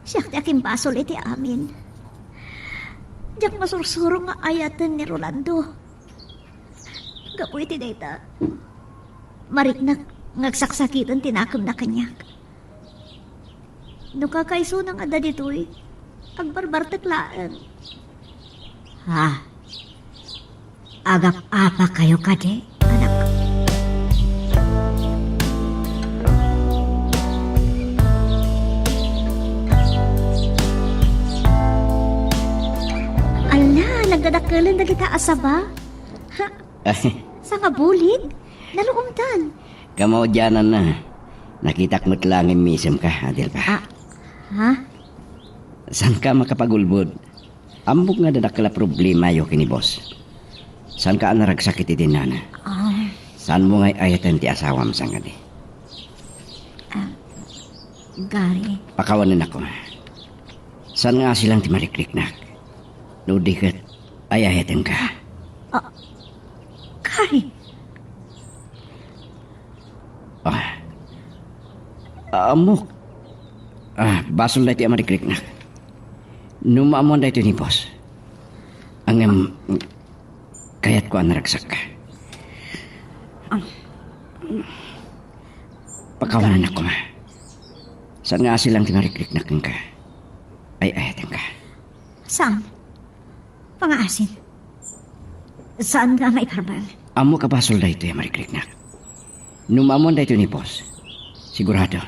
siak ti akimbasol iti amin. Diak masursuro nga ayaten ni Rolando. Gapu iti dayta, mariknak nga agsaksakiten ti nakemna kaniak. No kakaisuna nga adda ditoy, agbarbartek laeng. Ha? Agap-apa kayo kadi, anak? Ala, nagdadakkelen dagita a saba. Ha? Ay. Sangabulig? Naluomdan. Kamaudiananna. Nakitak met laeng nga immisemka, Adelfa. Ah, ha? Saanka makapagulbod? Ammok nga adda dakkel a problemayo ken ni boss. Saanka a naragsak iti dinana? Ah. Saanmo nga ay-ayaten ti asawam sangadi? Ah, Gary. Pakawanennakon. Saan nga asilang ti marikriknak? No di ket, ay-ayatenka. Ah, Gary. Ah. Ammok. Ah, basol daytoy a marikriknak. No maammoan daytoy ni boss. Ngem, kayatko a naragsakka. Ah, Pakawanan koma. Saan nga asil lang ti marikriknak kenka. Ay, ay, tengka. Saan? Pangaasin. Saan nga maiparbal? Ammo ka basol daytoy a marikriknak. No maammoan daytoy ni boss, sigurado,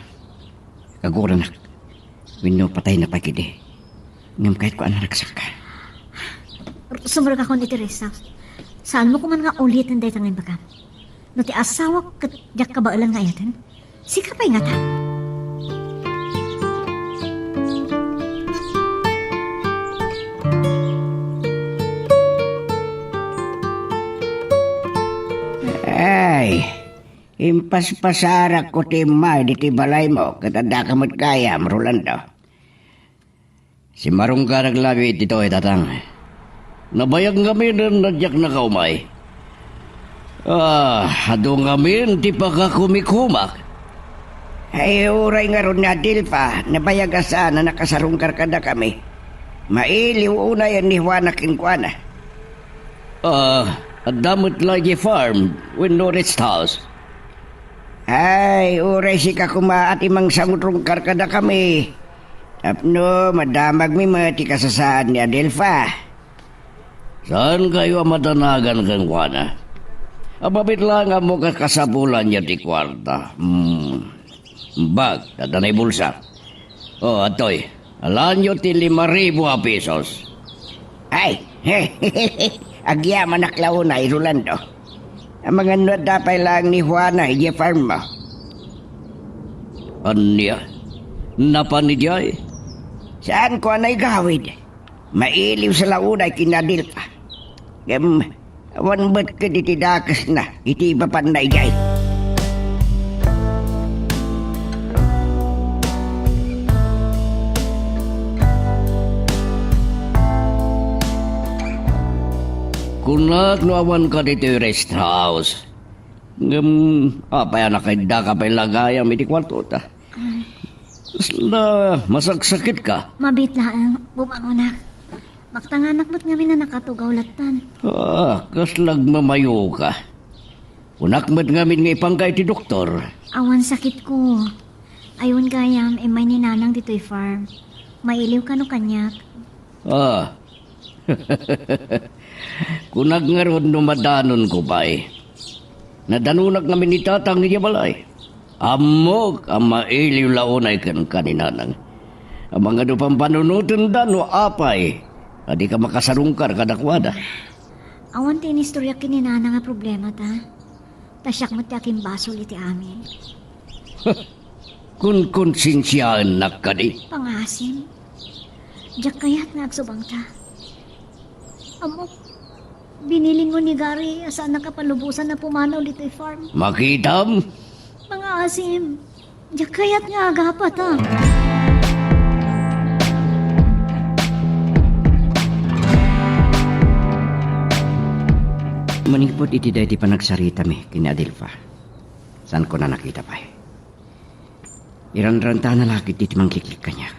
kaguronak. Wenno patayna pay ketdi. Ngem kayatko a naragsakka. Sumrekakon iti rest house. Saanmo koman nga uliten dayta nga imbagam. No ti asawak ket diak kabaelan nga ayaten, sika pay ngata. Ay, impaspasarakko ti immay ditoy balaymo ket addaka met gayam, Rolando. Simmarungkarak labi ditoy, Tatang. Nabayag ngaminen a diak nakaumay. Ah, adu ngamin ti pakakumikumak. Ay, uray ngarud ni Adelfa, nabayag a saan a nakasarungkar kadakami. Mailiw unay ni Juana kenkuana. Ah, adda met la idiay farm wenno rest house. Ay, uray sika koma a ti mangsarungkar kadakami. Tapno madamagmi met ti kasasaan ni Adelfa. Saankayo a madanagan kenkuana. Apabit laeng ammo a kasapulanyo ti kuarta. Hmm. Bag, adda nay bulsa. O, adtoy. Alaenyo ti lima ribu a pesos. Ay, agyamanak la unay, Rolando. Amangan no adda pay laeng ni Juana idiay farm mo. Ania? Napan idiay? Saanko a naigawid. Mailiw sa la unay ken ni Adelfa. Ngem, awan met ketdi ti dakesna iti ipapanna idiay. Kunak no awanka ditoy rest house. Ngem, apay a nakaiddaka pay la gayam iti kuartota? Ay. Kasla masaksakitka? Mabiit laeng, bumangonak. Maktanganak met ngamin a nakatugaw lattan. Ah, kasla agmamayoka. Kunak met ngamin nga ipanka iti doktor. Awan sakitko. Awan gayam, immay ni Nanang ditoy farm. Mailiw kano kaniak. Ah. Kunak ngarud no madanonko pay. Nadanonak ngamin ni Tatang idiay balay. Ammok a mailiw la unay kenka ni Nanang. Amangan no pampanunotenda no apay a dika makasarungkar kadakuada. Awan ti inistoriak ken ni Nanang a problemata. Ta siak met ti akimbasol iti amin. Kunkonsensiaennak kadi? Pangaasim. Diak kayat nga agsubangta. Ammok, binilinmo ni Gary a saannak a palubosan a pumanaw ditoy farm. Makitam? Pangaasim. Diak kayat nga agapata. Manipud iti daydi panagsaritami ken ni Adelfa, saanko a nakita pay. Iranrantana la ketdi ti mangkiklik kaniak.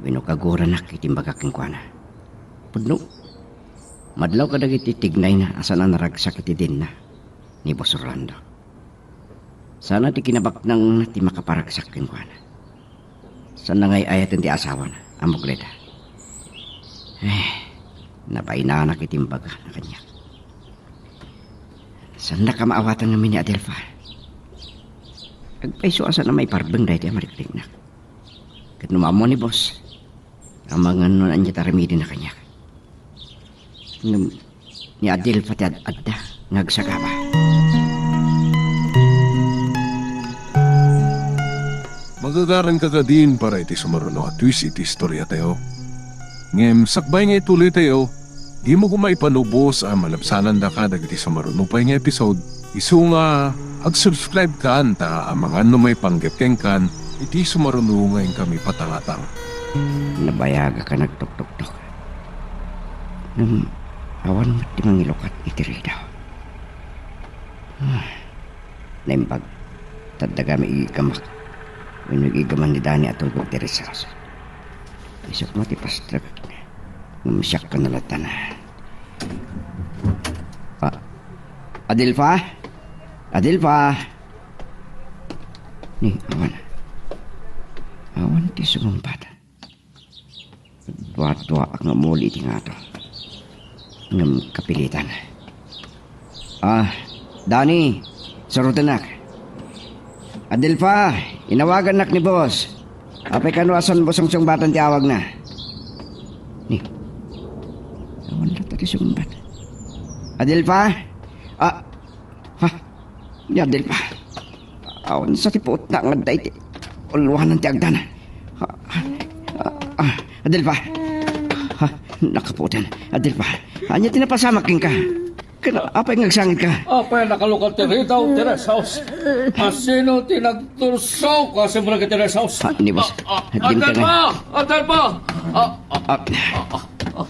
Wenno kaguronak iti imbagak kenkuana. Pudno, madlaw kadagiti tignayna a saan a naragsak iti denna ni Boss Orlando. Sana ti kinabaknangna ti makaparagsak kenkuana. Saan a nga ay-ayaten ti asawana a mugleda. Eh, nabainanak iti imbagana kaniak. Saannak a maawatan ngamin ni Adelfa. Agpayso a saan a maiparbeng daytoy a marikriknak. Ket no maammo ni boss, amangan no ania ti aramidena kaniak. Ngem ni Adelfa ti ad-adda nga agsagaba. Magagaranka kadin para iti sumaruno a twist iti istoriatayo. Ngem sakbay nga ituloytayo, dimo koma ipalubos a malabsanandaka dagiti sumaruno pay nga episode, isu nga agsubscribe kan ta amangan no maipanggep kenkan iti sumaruno nga inkami patangatang. Nabayagak a nagtuktuktok. Ngem awan met ti mangilukat iti ridaw. Ah, naimbag. Taddaga mi igigamak. Wenno igigaman ni Dani a tulbog ti rest house. Isok mo ti pastrek. Ngem siak kano lattan. Ah, Adelfa? Adelfa! Ni, awan. Awan ti sumungbat. Duaduaak nga umuli iti ngato. Ngem kapilitan. Ah, Dani, surotennak. Adelfa, inawagannak ni boss. Apay kano a saan mo sungsungbatan ti awagna? Ni, awan latta ti sungbat. Adelfa? Ah, ha? Ni Adelfa. Awan sa ti puotna nga adda iti ulwanan ti agdan. Ah, ah, ah, Adelfa. Ha, nakapuoten. Adelfa. Ania ti napasamak kenka? Ken apay nga agsangit ka? Apay nakalukat ti retaw ti rest house? Asino ti nagtursaw ka simrek iti rest house? Ah, ni boss. Ah, ah, Adelfa! Adelfa! Ah, ah, ah, ah, ah,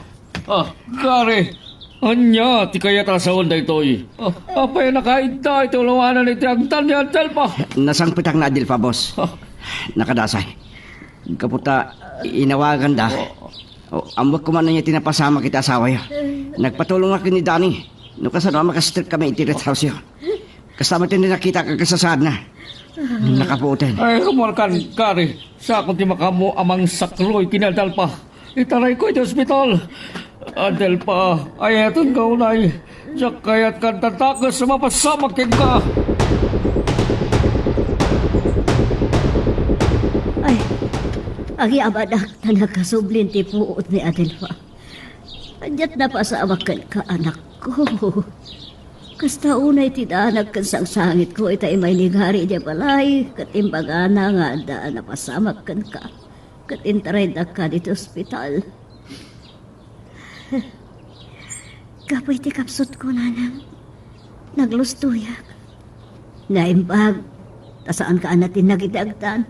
ah, Gary, ania ti kayat a sawen daytoy? Ah, apay nakaidda iti ulwanan iti agdan ni Adelfa? Nasangpetak ni Adelfa, boss. Ah. Nakadasay. Gapu ta inawaganda. Oh, ammoak koma ania ti napasamak iti asawayo. Nagpatulongak ken ni Dani no kasano a makastrek kami iti rest house-yo. Kasta met ti nakitak a kasasaadna. Nakapuoten. Ay, rumarkan, Gary. Siakon ti makaammo a mangsakroy ken ni Adelfa. Itarayko iti ospital. Adelfa, ayatenka unay. Diak kayat nga adda dakes a mapasamak kenka. Ay, agyamanak ta nakasublin ti puot ni Adelfa. Aniat napasamak kenka, anakko? Kasta unay ti danag ken sangsangitko ita immay ni Gary idiay balay, ket imbagana nga adda a napasamak kenka, ket intaraydakka ditoy ospital. Gapu iti kapsutko, nanang, naglustoyak. Naimbag, ta saanka a natinnag iti agdan.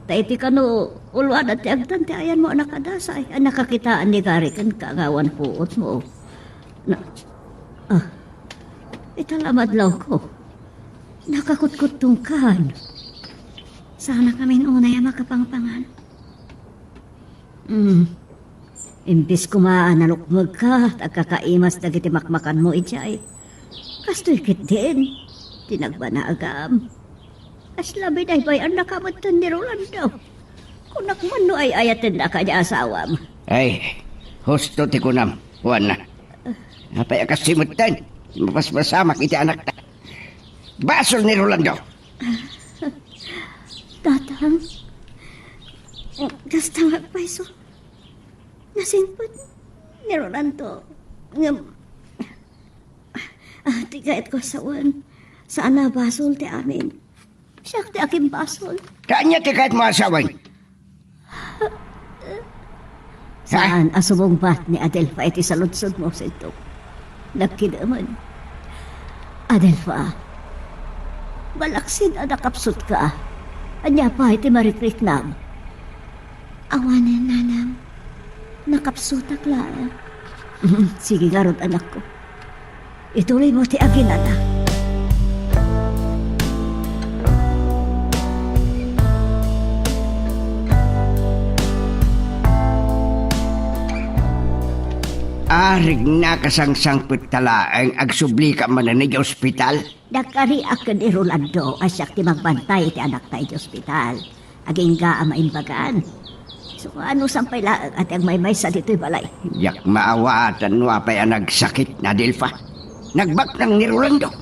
Ta iti kano, ulwanan ti agdan ti ayanmo a nakadasay, a nakakitaan ni Gary kenka nga awan puotmo. Na, ah, ita la madlawko. Nakakutkuttongkan. Saanakamin unay a makapangpangan. Hmm. Imbes koma a nalukmegka, ta agkakaimas dagiti makmakanmo idiay. Kastoy ketdin ti nagbanagam. Kasla binaybay-annaka metten ni Rolando. Kunak man no ay-ayatennaka ti asawam. Ay, husto ti kunam, Juana. Apay a kastoy metten ti mapaspasamak iti anakta? Basol ni Rolando! Tatang, kasta nga agpayso. Nasingpet ni Rolando. Ngem, ah, ti kayatko a sawen, saan a basol ti amin. Siak ti agimbasol. Ania ti kayatmo a sawen? Saan a sumungbat ni Adelfa iti saludsodmo, Sentong. Nagkidemen. Adelfa, malaksid a nakapsutka. Ania pay ti marikriknam? Awanen, nanang. Nakapsutak laeng. Sige ngarud, anakko. Ituloymo ti aginana. Arigna, kasangsangpet ta laeng, agsublika manen idiay ospital. Nagkariak ken ni Rolando a siak ti magbantay iti anakta idiay ospital. Agingga a maimbagan. Isu nga, no saan pay laeng a ti agmaymaysa ditoy balay? Diak maawatan no apay a nagsakit ni Adelfa. Nagbaknang ni Rolando.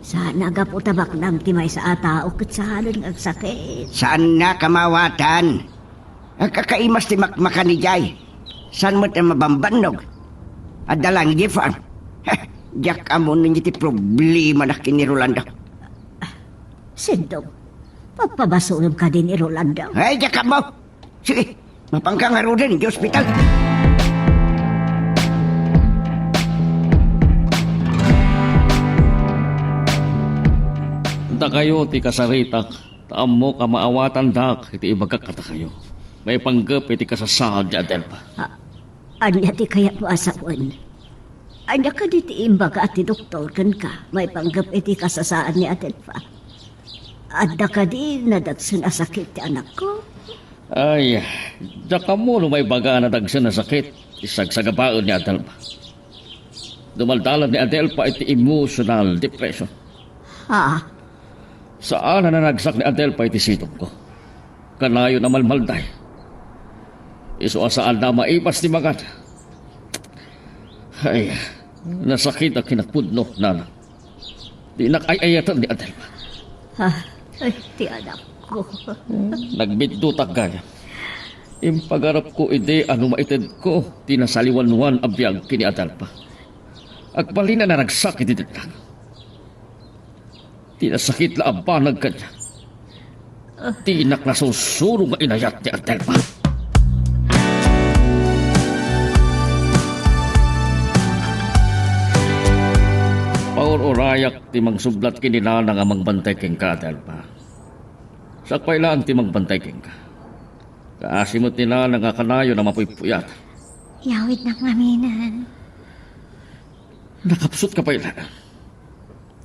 Saan a gapu ta baknang ti maysa a tao ket saanen nga agsakit. Saannaka maawatan. Agkakaimas ti makmakan idiay. Saan met a mabambannog? Adda laeng idiay farm. Heh, diak ammo no ania ti problemana ken ni Rolando. Sentong, papabasolem kadi ni Rolando? Ay, diak ammo. Sige, mapanka ngaruden idiay ospital. Dakayo ti kasaritak, ta ammok a maawatandak iti ibagak kadakayo maipanggep iti kasasaad ni Adelfa. A-, ania ti kayatmo a sawen? Ania kadi ti imbaga ti doktor kenka maipanggep iti kasasaad ni Adelfa? Adda kadi nadagsen a sakit ti anakko? Ay, diak ammo no maibaga a nadagsen a sakit ti sagsagabaen ni Adelfa. Dumaldala ni Adelfa iti emotional depression. Ah, Saan a naragsak ni Adelfa iti sidongko. Kanayon a malmalday. Isu a saan a maipas ti mangan. Ay, nasakitak kinapudno, nanang. Dinak ay-ayaten ni Adelfa. Ah, ay, ti anakko. Nagbiddutak gayam. Impagarupko idi a no maitedko ti nasaliwanwan a biag ken ni Adelfa, agbalin a naragsak iti dengdeng. Ti nasakit la a banag kaniak. Dinak nasursurong nga inayat ni Adelfa. Paur-urayak ti mangsublat ken ni nanang a mangbantay kenka, Adelfa. Siak pay laeng ti mangbantay kenka. Kaasi met ni nanang a kanayon a mapuypuyat. Yawidnak ngaminen. Nakapsutka pay laeng.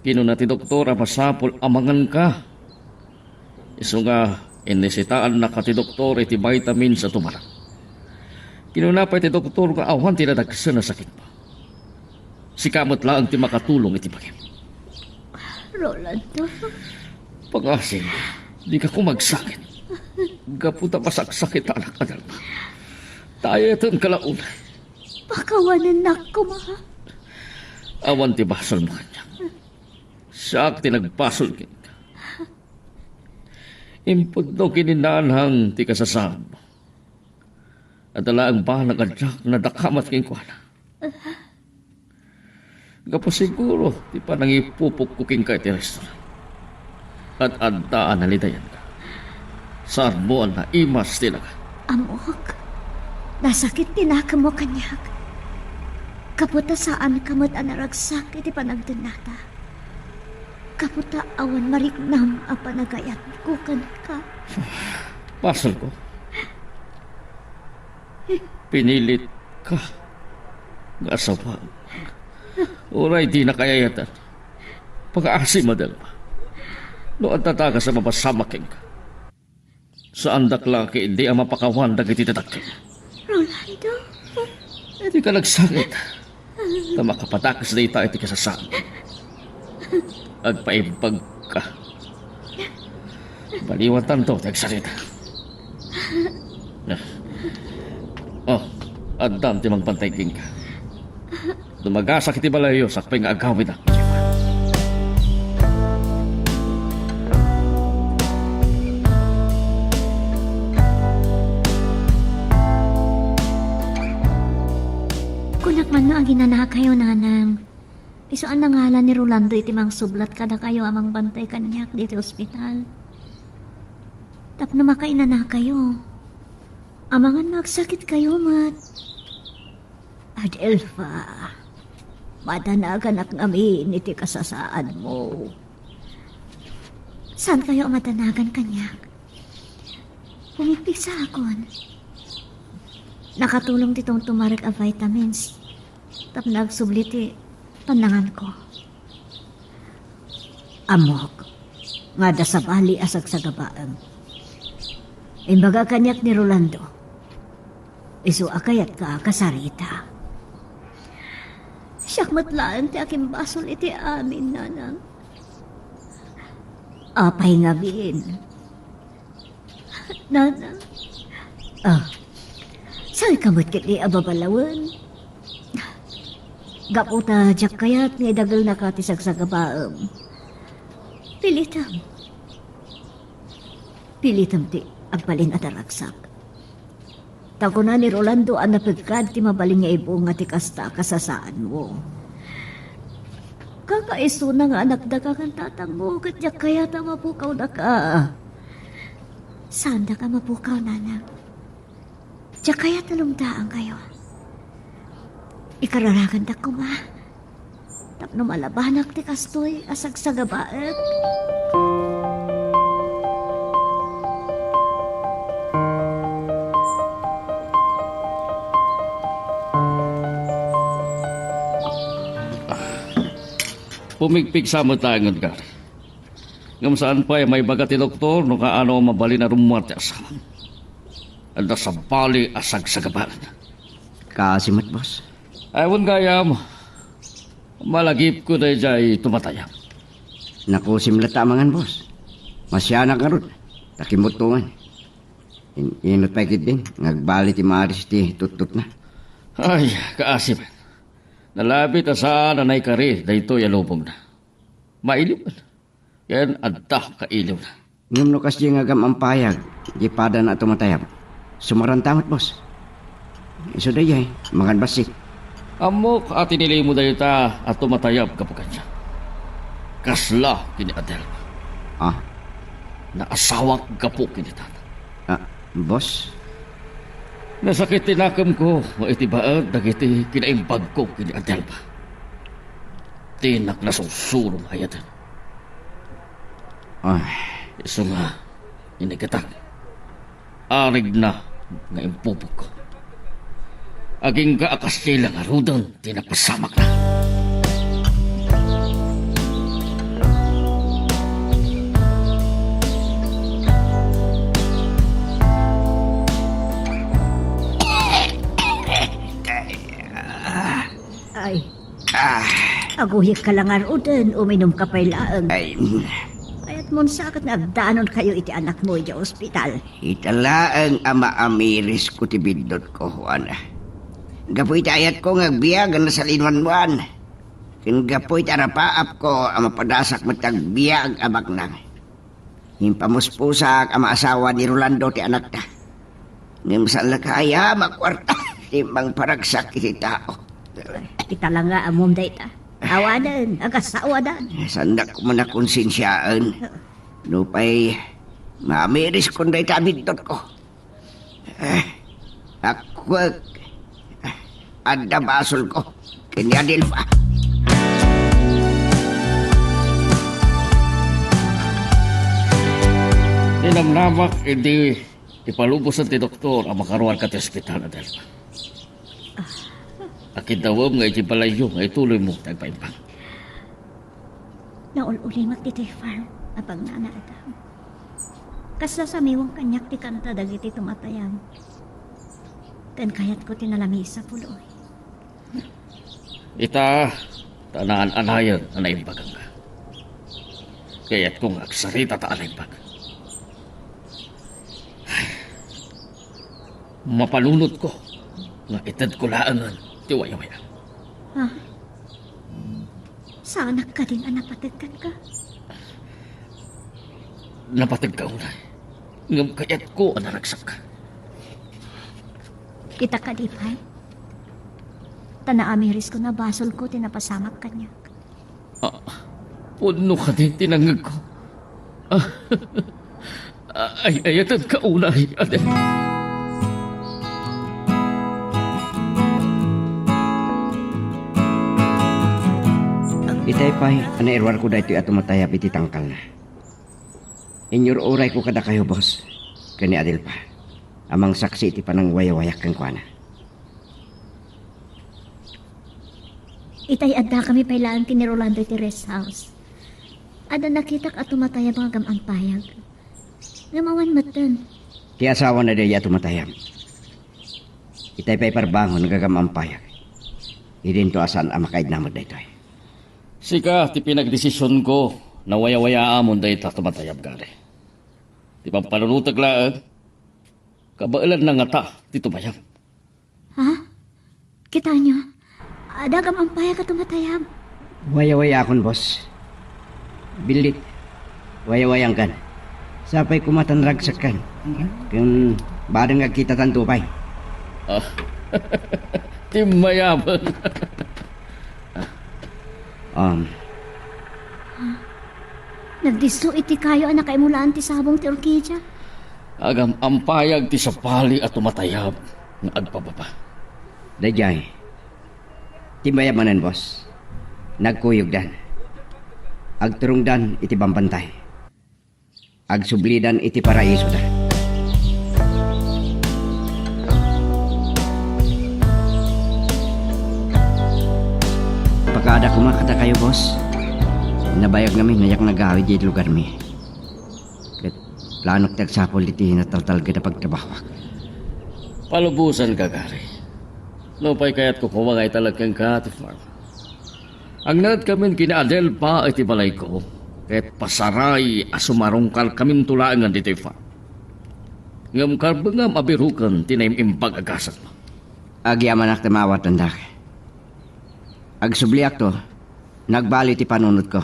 Kinuna ti doktor a masapul a manganka. Isu nga, innisitaannaka ti doktor iti vitamins a tumarang. Kinuna pay ti doktor nga awan ti nadagsen a sakitmo. Sika met laeng ti makatulong iti bagim. Rolando. Pangasim, dika koma agsakit. Gapu ta masaksakitanak, Adelfa. Ta ayatenka la unay. Pakawanennak koma. Awan ti basolmo kaniak. Siak ti nagbasol kenka. Impudno ken ni nanang ti kasasaadmo. Adda laeng banag a diak nadakamat kenkuana. Gapu siguro ti panangipupokko kenka iti restaurant. Ad-adda a nalidayanka. Saanmo a naimas ti laga. Ammok, nasakit ti nakemmo kaniak. Gapu ta saanka met a naragsak iti panagdennata. Gapu ta awan mariknam a panagayatko kenka. Basolko. Pinilitka nga asawaem. Uray dinak ay-ayatan. Pagaasim, Adelfa. No adda dakes a mapasamak kenka. Saandak la ketdi a mapakawan dagiti dadakkel. Rolando. Dika nagsakit. Ta makapadakes dayta iti kasasaad. Agpaimbagka. Baliwantanto ti agsarita. Oh, addam ti mangbantay kenka. Dumagasak iti balayyo, sakbay nga agawidak. Kunak man no aginanakayo, nanang. Isu a nangalan ni Rolando iti mangsublat kadakayo a mangbantay kaniak diti ospital. Tapno makainanakayo. Amangan no agsakitkayo met. Adelfa, madanaganak ngamin iti kasasaadmo. Saankayo a madanagan kaniak? Pumigpigsakon. Nakatulong ti tumtumarek a vitamins tapno agsubli ti pannanganko. Ammok nga adda sabali a sagsagabaem. Imbaga kaniak ni Rolando, isu a kayatka a kasarita. Siak met laeng ti akimbasol iti amin, nanang. Apay ngamin? Nana? Ah, saanka met ketdi a babalawen? Gapu ta diak kayat nga idagelnaka ti sagsagabaem. Pilitem. Pilitem ti agbalin a naragsak. Ta kuna ni Rolando a napeggad ti mabalin nga ibunga ti kasta a kasasaadmo. Kakaisuna nga anakdaka ken tatangmo ket diak kayat a mapukawnaka. Saandak a mapukaw, nanang. Diak kayat a lumdaankayo. Ikararagandak koma tapno malabanak ti kastoy a sagsagabaek. Pumigpigsa met laengen, Gary. Ngem saan pay a maibaga ti doktor no kaano a mabalin a rummuar ti asawam. Adda sabali a sagsagabaen. Kaasi met, boss. Ay, wen gayam, malagipko daydiay tumatayam. Nakusim latta a mangan, boss. Masianak ngarud, ta kimmuttongan. In-inut pay ketdin nga agbali ti maaris ti tututna. Ay, kaasi met. Nalabit a saan a naikari daytoy a lubongna. Mailiw met. Ken adda kailiwna. Ngem no kasdiay nga agam-ampayag, di padana a tumatayab. Sumaranta met, boss. Isu daydiay, mangan bassit. Ammok a tinilimo dayta a tumatayab gapu kaniak. Kasla ken ni Adelba. Ah? Naasawak gapu ken ni tata. Ah, boss? Nasakit ti nakemko iti baet dagiti kinaimbagko ken ni Adelba. Dinak nasursurong a ayaten. Ah. Isu nga, inigatan. Arigna nga impupogko. Agingga a kasla ngaruden ti napasamakna. Ay. Ah. Aguyek ka la ngaruden, uminum ka pay laeng. Ay. Kayatmon sa ket nga agdanonkayo iti anakmo idiay ospital. Ita laeng a maamirisko ti biddutko, Juana. Gapu iti ayatko nga agbiag a nasalinuanmoan. Ken gapu iti arapaapko a mapadasak met ti agbiag a baknang. Impamuspusak a maasawa ni Rolando ti anakta. Ngem saan la kayam a kuarta ti mangparagsak iti tao. Ita la nga ammom dayta. Awanen, agasawadan. Saandak koma a konsensiaen. Nupay maamiriskon dayta a biddutko. Eh, akwek. Adda basolko ken ni Adelba. Ninamnamak idi ipalubosan ti doktor a makaruarka ti ospital, Adelba. Akiddawem nga idiay balayyo nga ituloymo ti agpaimbag. Naul-ulimek ditoy farm a pagnanaadam. Kasla samiweng kaniak ti kanta dagiti tumatayab. Ken kayatko ti nalamisa, Puloy. Ita, ta naan-anayen a naimbagangka. Kayatko nga agsarita ta a naimbag. Mapanunotko nga itedko laengen ti wayawaya. Ha? Saanak kadin a napateg kenka? Napategka unay. Ngem kayatko a naragsakka. Ita kadi pay? Ta naamirisko a basolko ti napasamak kaniak. Ah, pudno kadi ti nangngegko. Ah, ay, ayatenka unay, Adel. Itay pay a nairuarko daytoy a tumatayab iti tangkalna. Inyur-urayko kadakayo, boss, ken ni Adelpa, a mangsaksi iti panangwayawayak kenkuana. Itay addakami pay laeng ken ni Rolando iti rest house. Adda nakitak a tumatayab nga agam-ampayag. Ngem awan metten. Ti asawana daydiay a tumatayab. Itay pay parbangon nga agam-ampayag. Idinto a saan a makaidna met daytoy. Sika ti pinagdesisionko, nawayawayaamon dayta tumatayab, Gary. Ti pampanunotek laeng, kabaelanna ngata ti tumayab. Ha? Kitaenyo, adda agam-ampayag a tumatayab. Wayawayakon, boss. Billit. Wayawayangkan. Sapay koma ta naragsakan. Ken badeng nga agkitatanto pay. Ah, ti mayaman. Um. Nagdisso iti kayo a nakaimulaan ti sabong ti orkidia. Agam-ampayag ti sabali a tumatayab nga agpababa. Daydiay. Ti mayab manen, boss. Nagkuyogdan. Agturongdan iti bambantay. Agsublidan iti paraisoda. Pakaada koma kadakayo, boss. Nabayag ngamin a diak nagawid iti lugarmi. Ket planok ti agsapul iti nataltalged a pagtrabahoak. Palubosanka, Gary. Nupay kayatko koma nga italek kenka ti farm. Agnaedkamin ken ni Adelpa iti balayko. Ket pasaray a sumarungkarkaminto laengen ditoy farm. Ngem karbengam a biroken ti naim-imbag a gasatmo. Agyamanak ta maawatandaka. Agsubliakto, nagbali ti panunotko.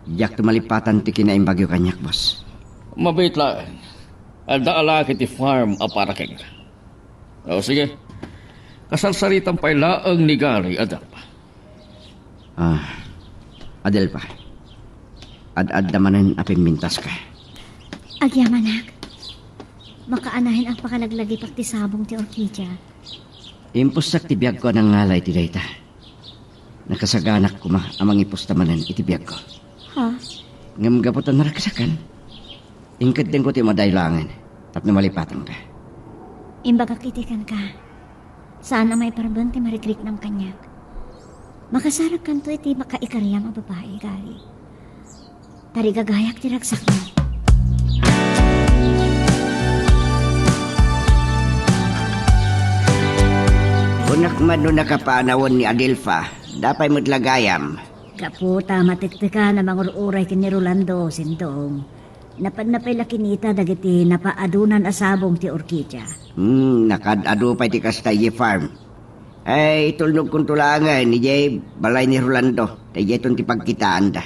Diakto malipatan ti kinaimbagyo kaniak, boss. Mabiit laeng. Adda a laki ti farm a para kenka. O, sige. Kasarsaritam pay laeng ni Gary, Adelpa. Ah, Adelpa. Ad-adda manen a pimmintaska. Agyamanak. Makaanahen a pakalaglagipak ti sabong ti orkidia. Impustak ti biagko a nangngala iti dayta. Nakasaganak koma a mangipusta manen iti biagko. Ha? Ngem gapu ta naragsakan, inkeddengko ti umadaylaengen tapno malipatanka. Imbagak iti kenka, saan a maiparbeng ti marikriknam kaniak. Makasarakkanto iti makaikariam a babai, Gary. Tarigagayak ti ragsakmo. Kunak man no nakapanawen ni Adelfa, dapay met la gayam. Gapu ta matektekan a mangur-uray ken ni Rolando, Sindong. Napanna pay la kinita dagiti napaadunan a sabong ti orkidia. Hmm, nakaad-adu pay ti kasta idiay farm. Ay, itulnogkonto laengen idiay balay ni Rolando, ta idiayton ti pagkitaanda.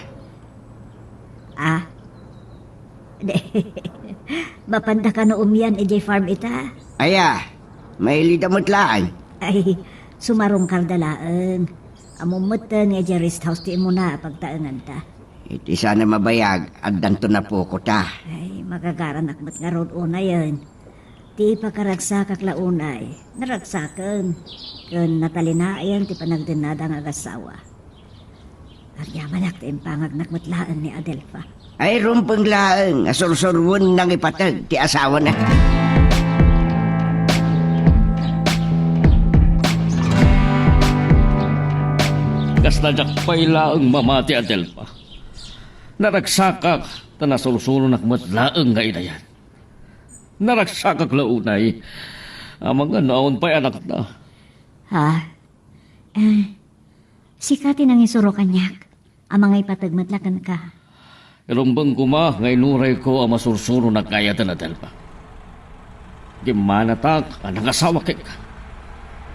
Ah? Mapanda kano umian idiay farm ita? Aya, mailida met laeng. Ay, sumarungkarda laeng. Ammom metten nga idiay rest house ti immuna a pagtaenganta. Iti saan a mabayag, addanto napukota. Ay, magagaranak met ngarud unayen. Ti ipakaragsakak la unay, naragsaken, ken natalinaen ti panagdennada nga agassawa. Agyamanak ta impangagnak met laeng ni Adelfa. Ay, rumbeng laeng a sursuroen nangipateg ti asawana. Kasla diak pay laeng mamati, Adelfa. Naragsakak ta nasursuronak met laeng nga inayan. Naragsakak la unay, amangan no awan pay anakna. Ha? Eh, sika ti nangisuro kaniak a mangaipateg met la kenka. Irumbeng koma nga inurayko a masursuronak nga ayaten, Adelfa. Gimmanatak a nangasawa kenka.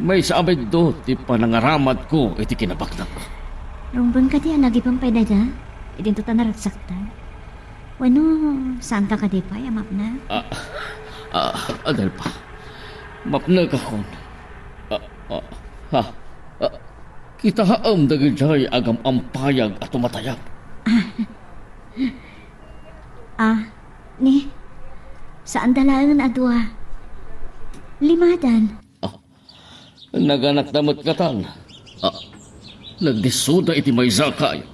Maysa a maiddo ti panangaramatko iti kinabaknangko. Rumbeng kadi a nagipen pay dayta? Idinto ta naragsakta? Wenno, saanka kadi pay a mapnek? Ah, ah, Adelfa, mapnekakon. Ah, ah, ha? Ah, kitaem dagidiay agam-ampayag a tumatayab. Ah, ni, saanda laengen a dua. Limadan. Ah, naganakda met katan. Ah, nagdissoda iti maysa a kayo.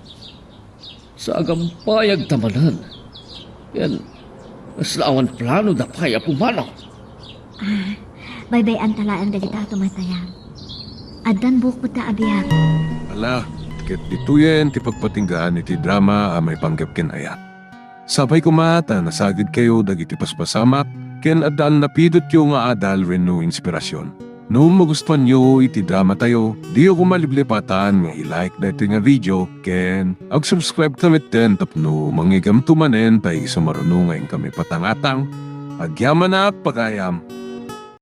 Sa agampayagta manen. Ken, kasla awan planoda pay a pumanaw. Ah, baybay-anta laeng dagita a tumatayab. Addan buok met a biag. Ala, ket ditoyen ti pagpatinggaan iti drama a maipanggep ken ayat. Sapay koma ta nasagidkayo dagiti paspasamak ken adda a napidotyo nga adal wenno inspirasyon. No magustuanyo iti dramatayo, diyo koma liplipatan nga i-like daytoy nga video ken ag-subscribe ta metten tapno mangigamto manen ta isu maruno nga inkami patangatang. Agyamanak pagayam.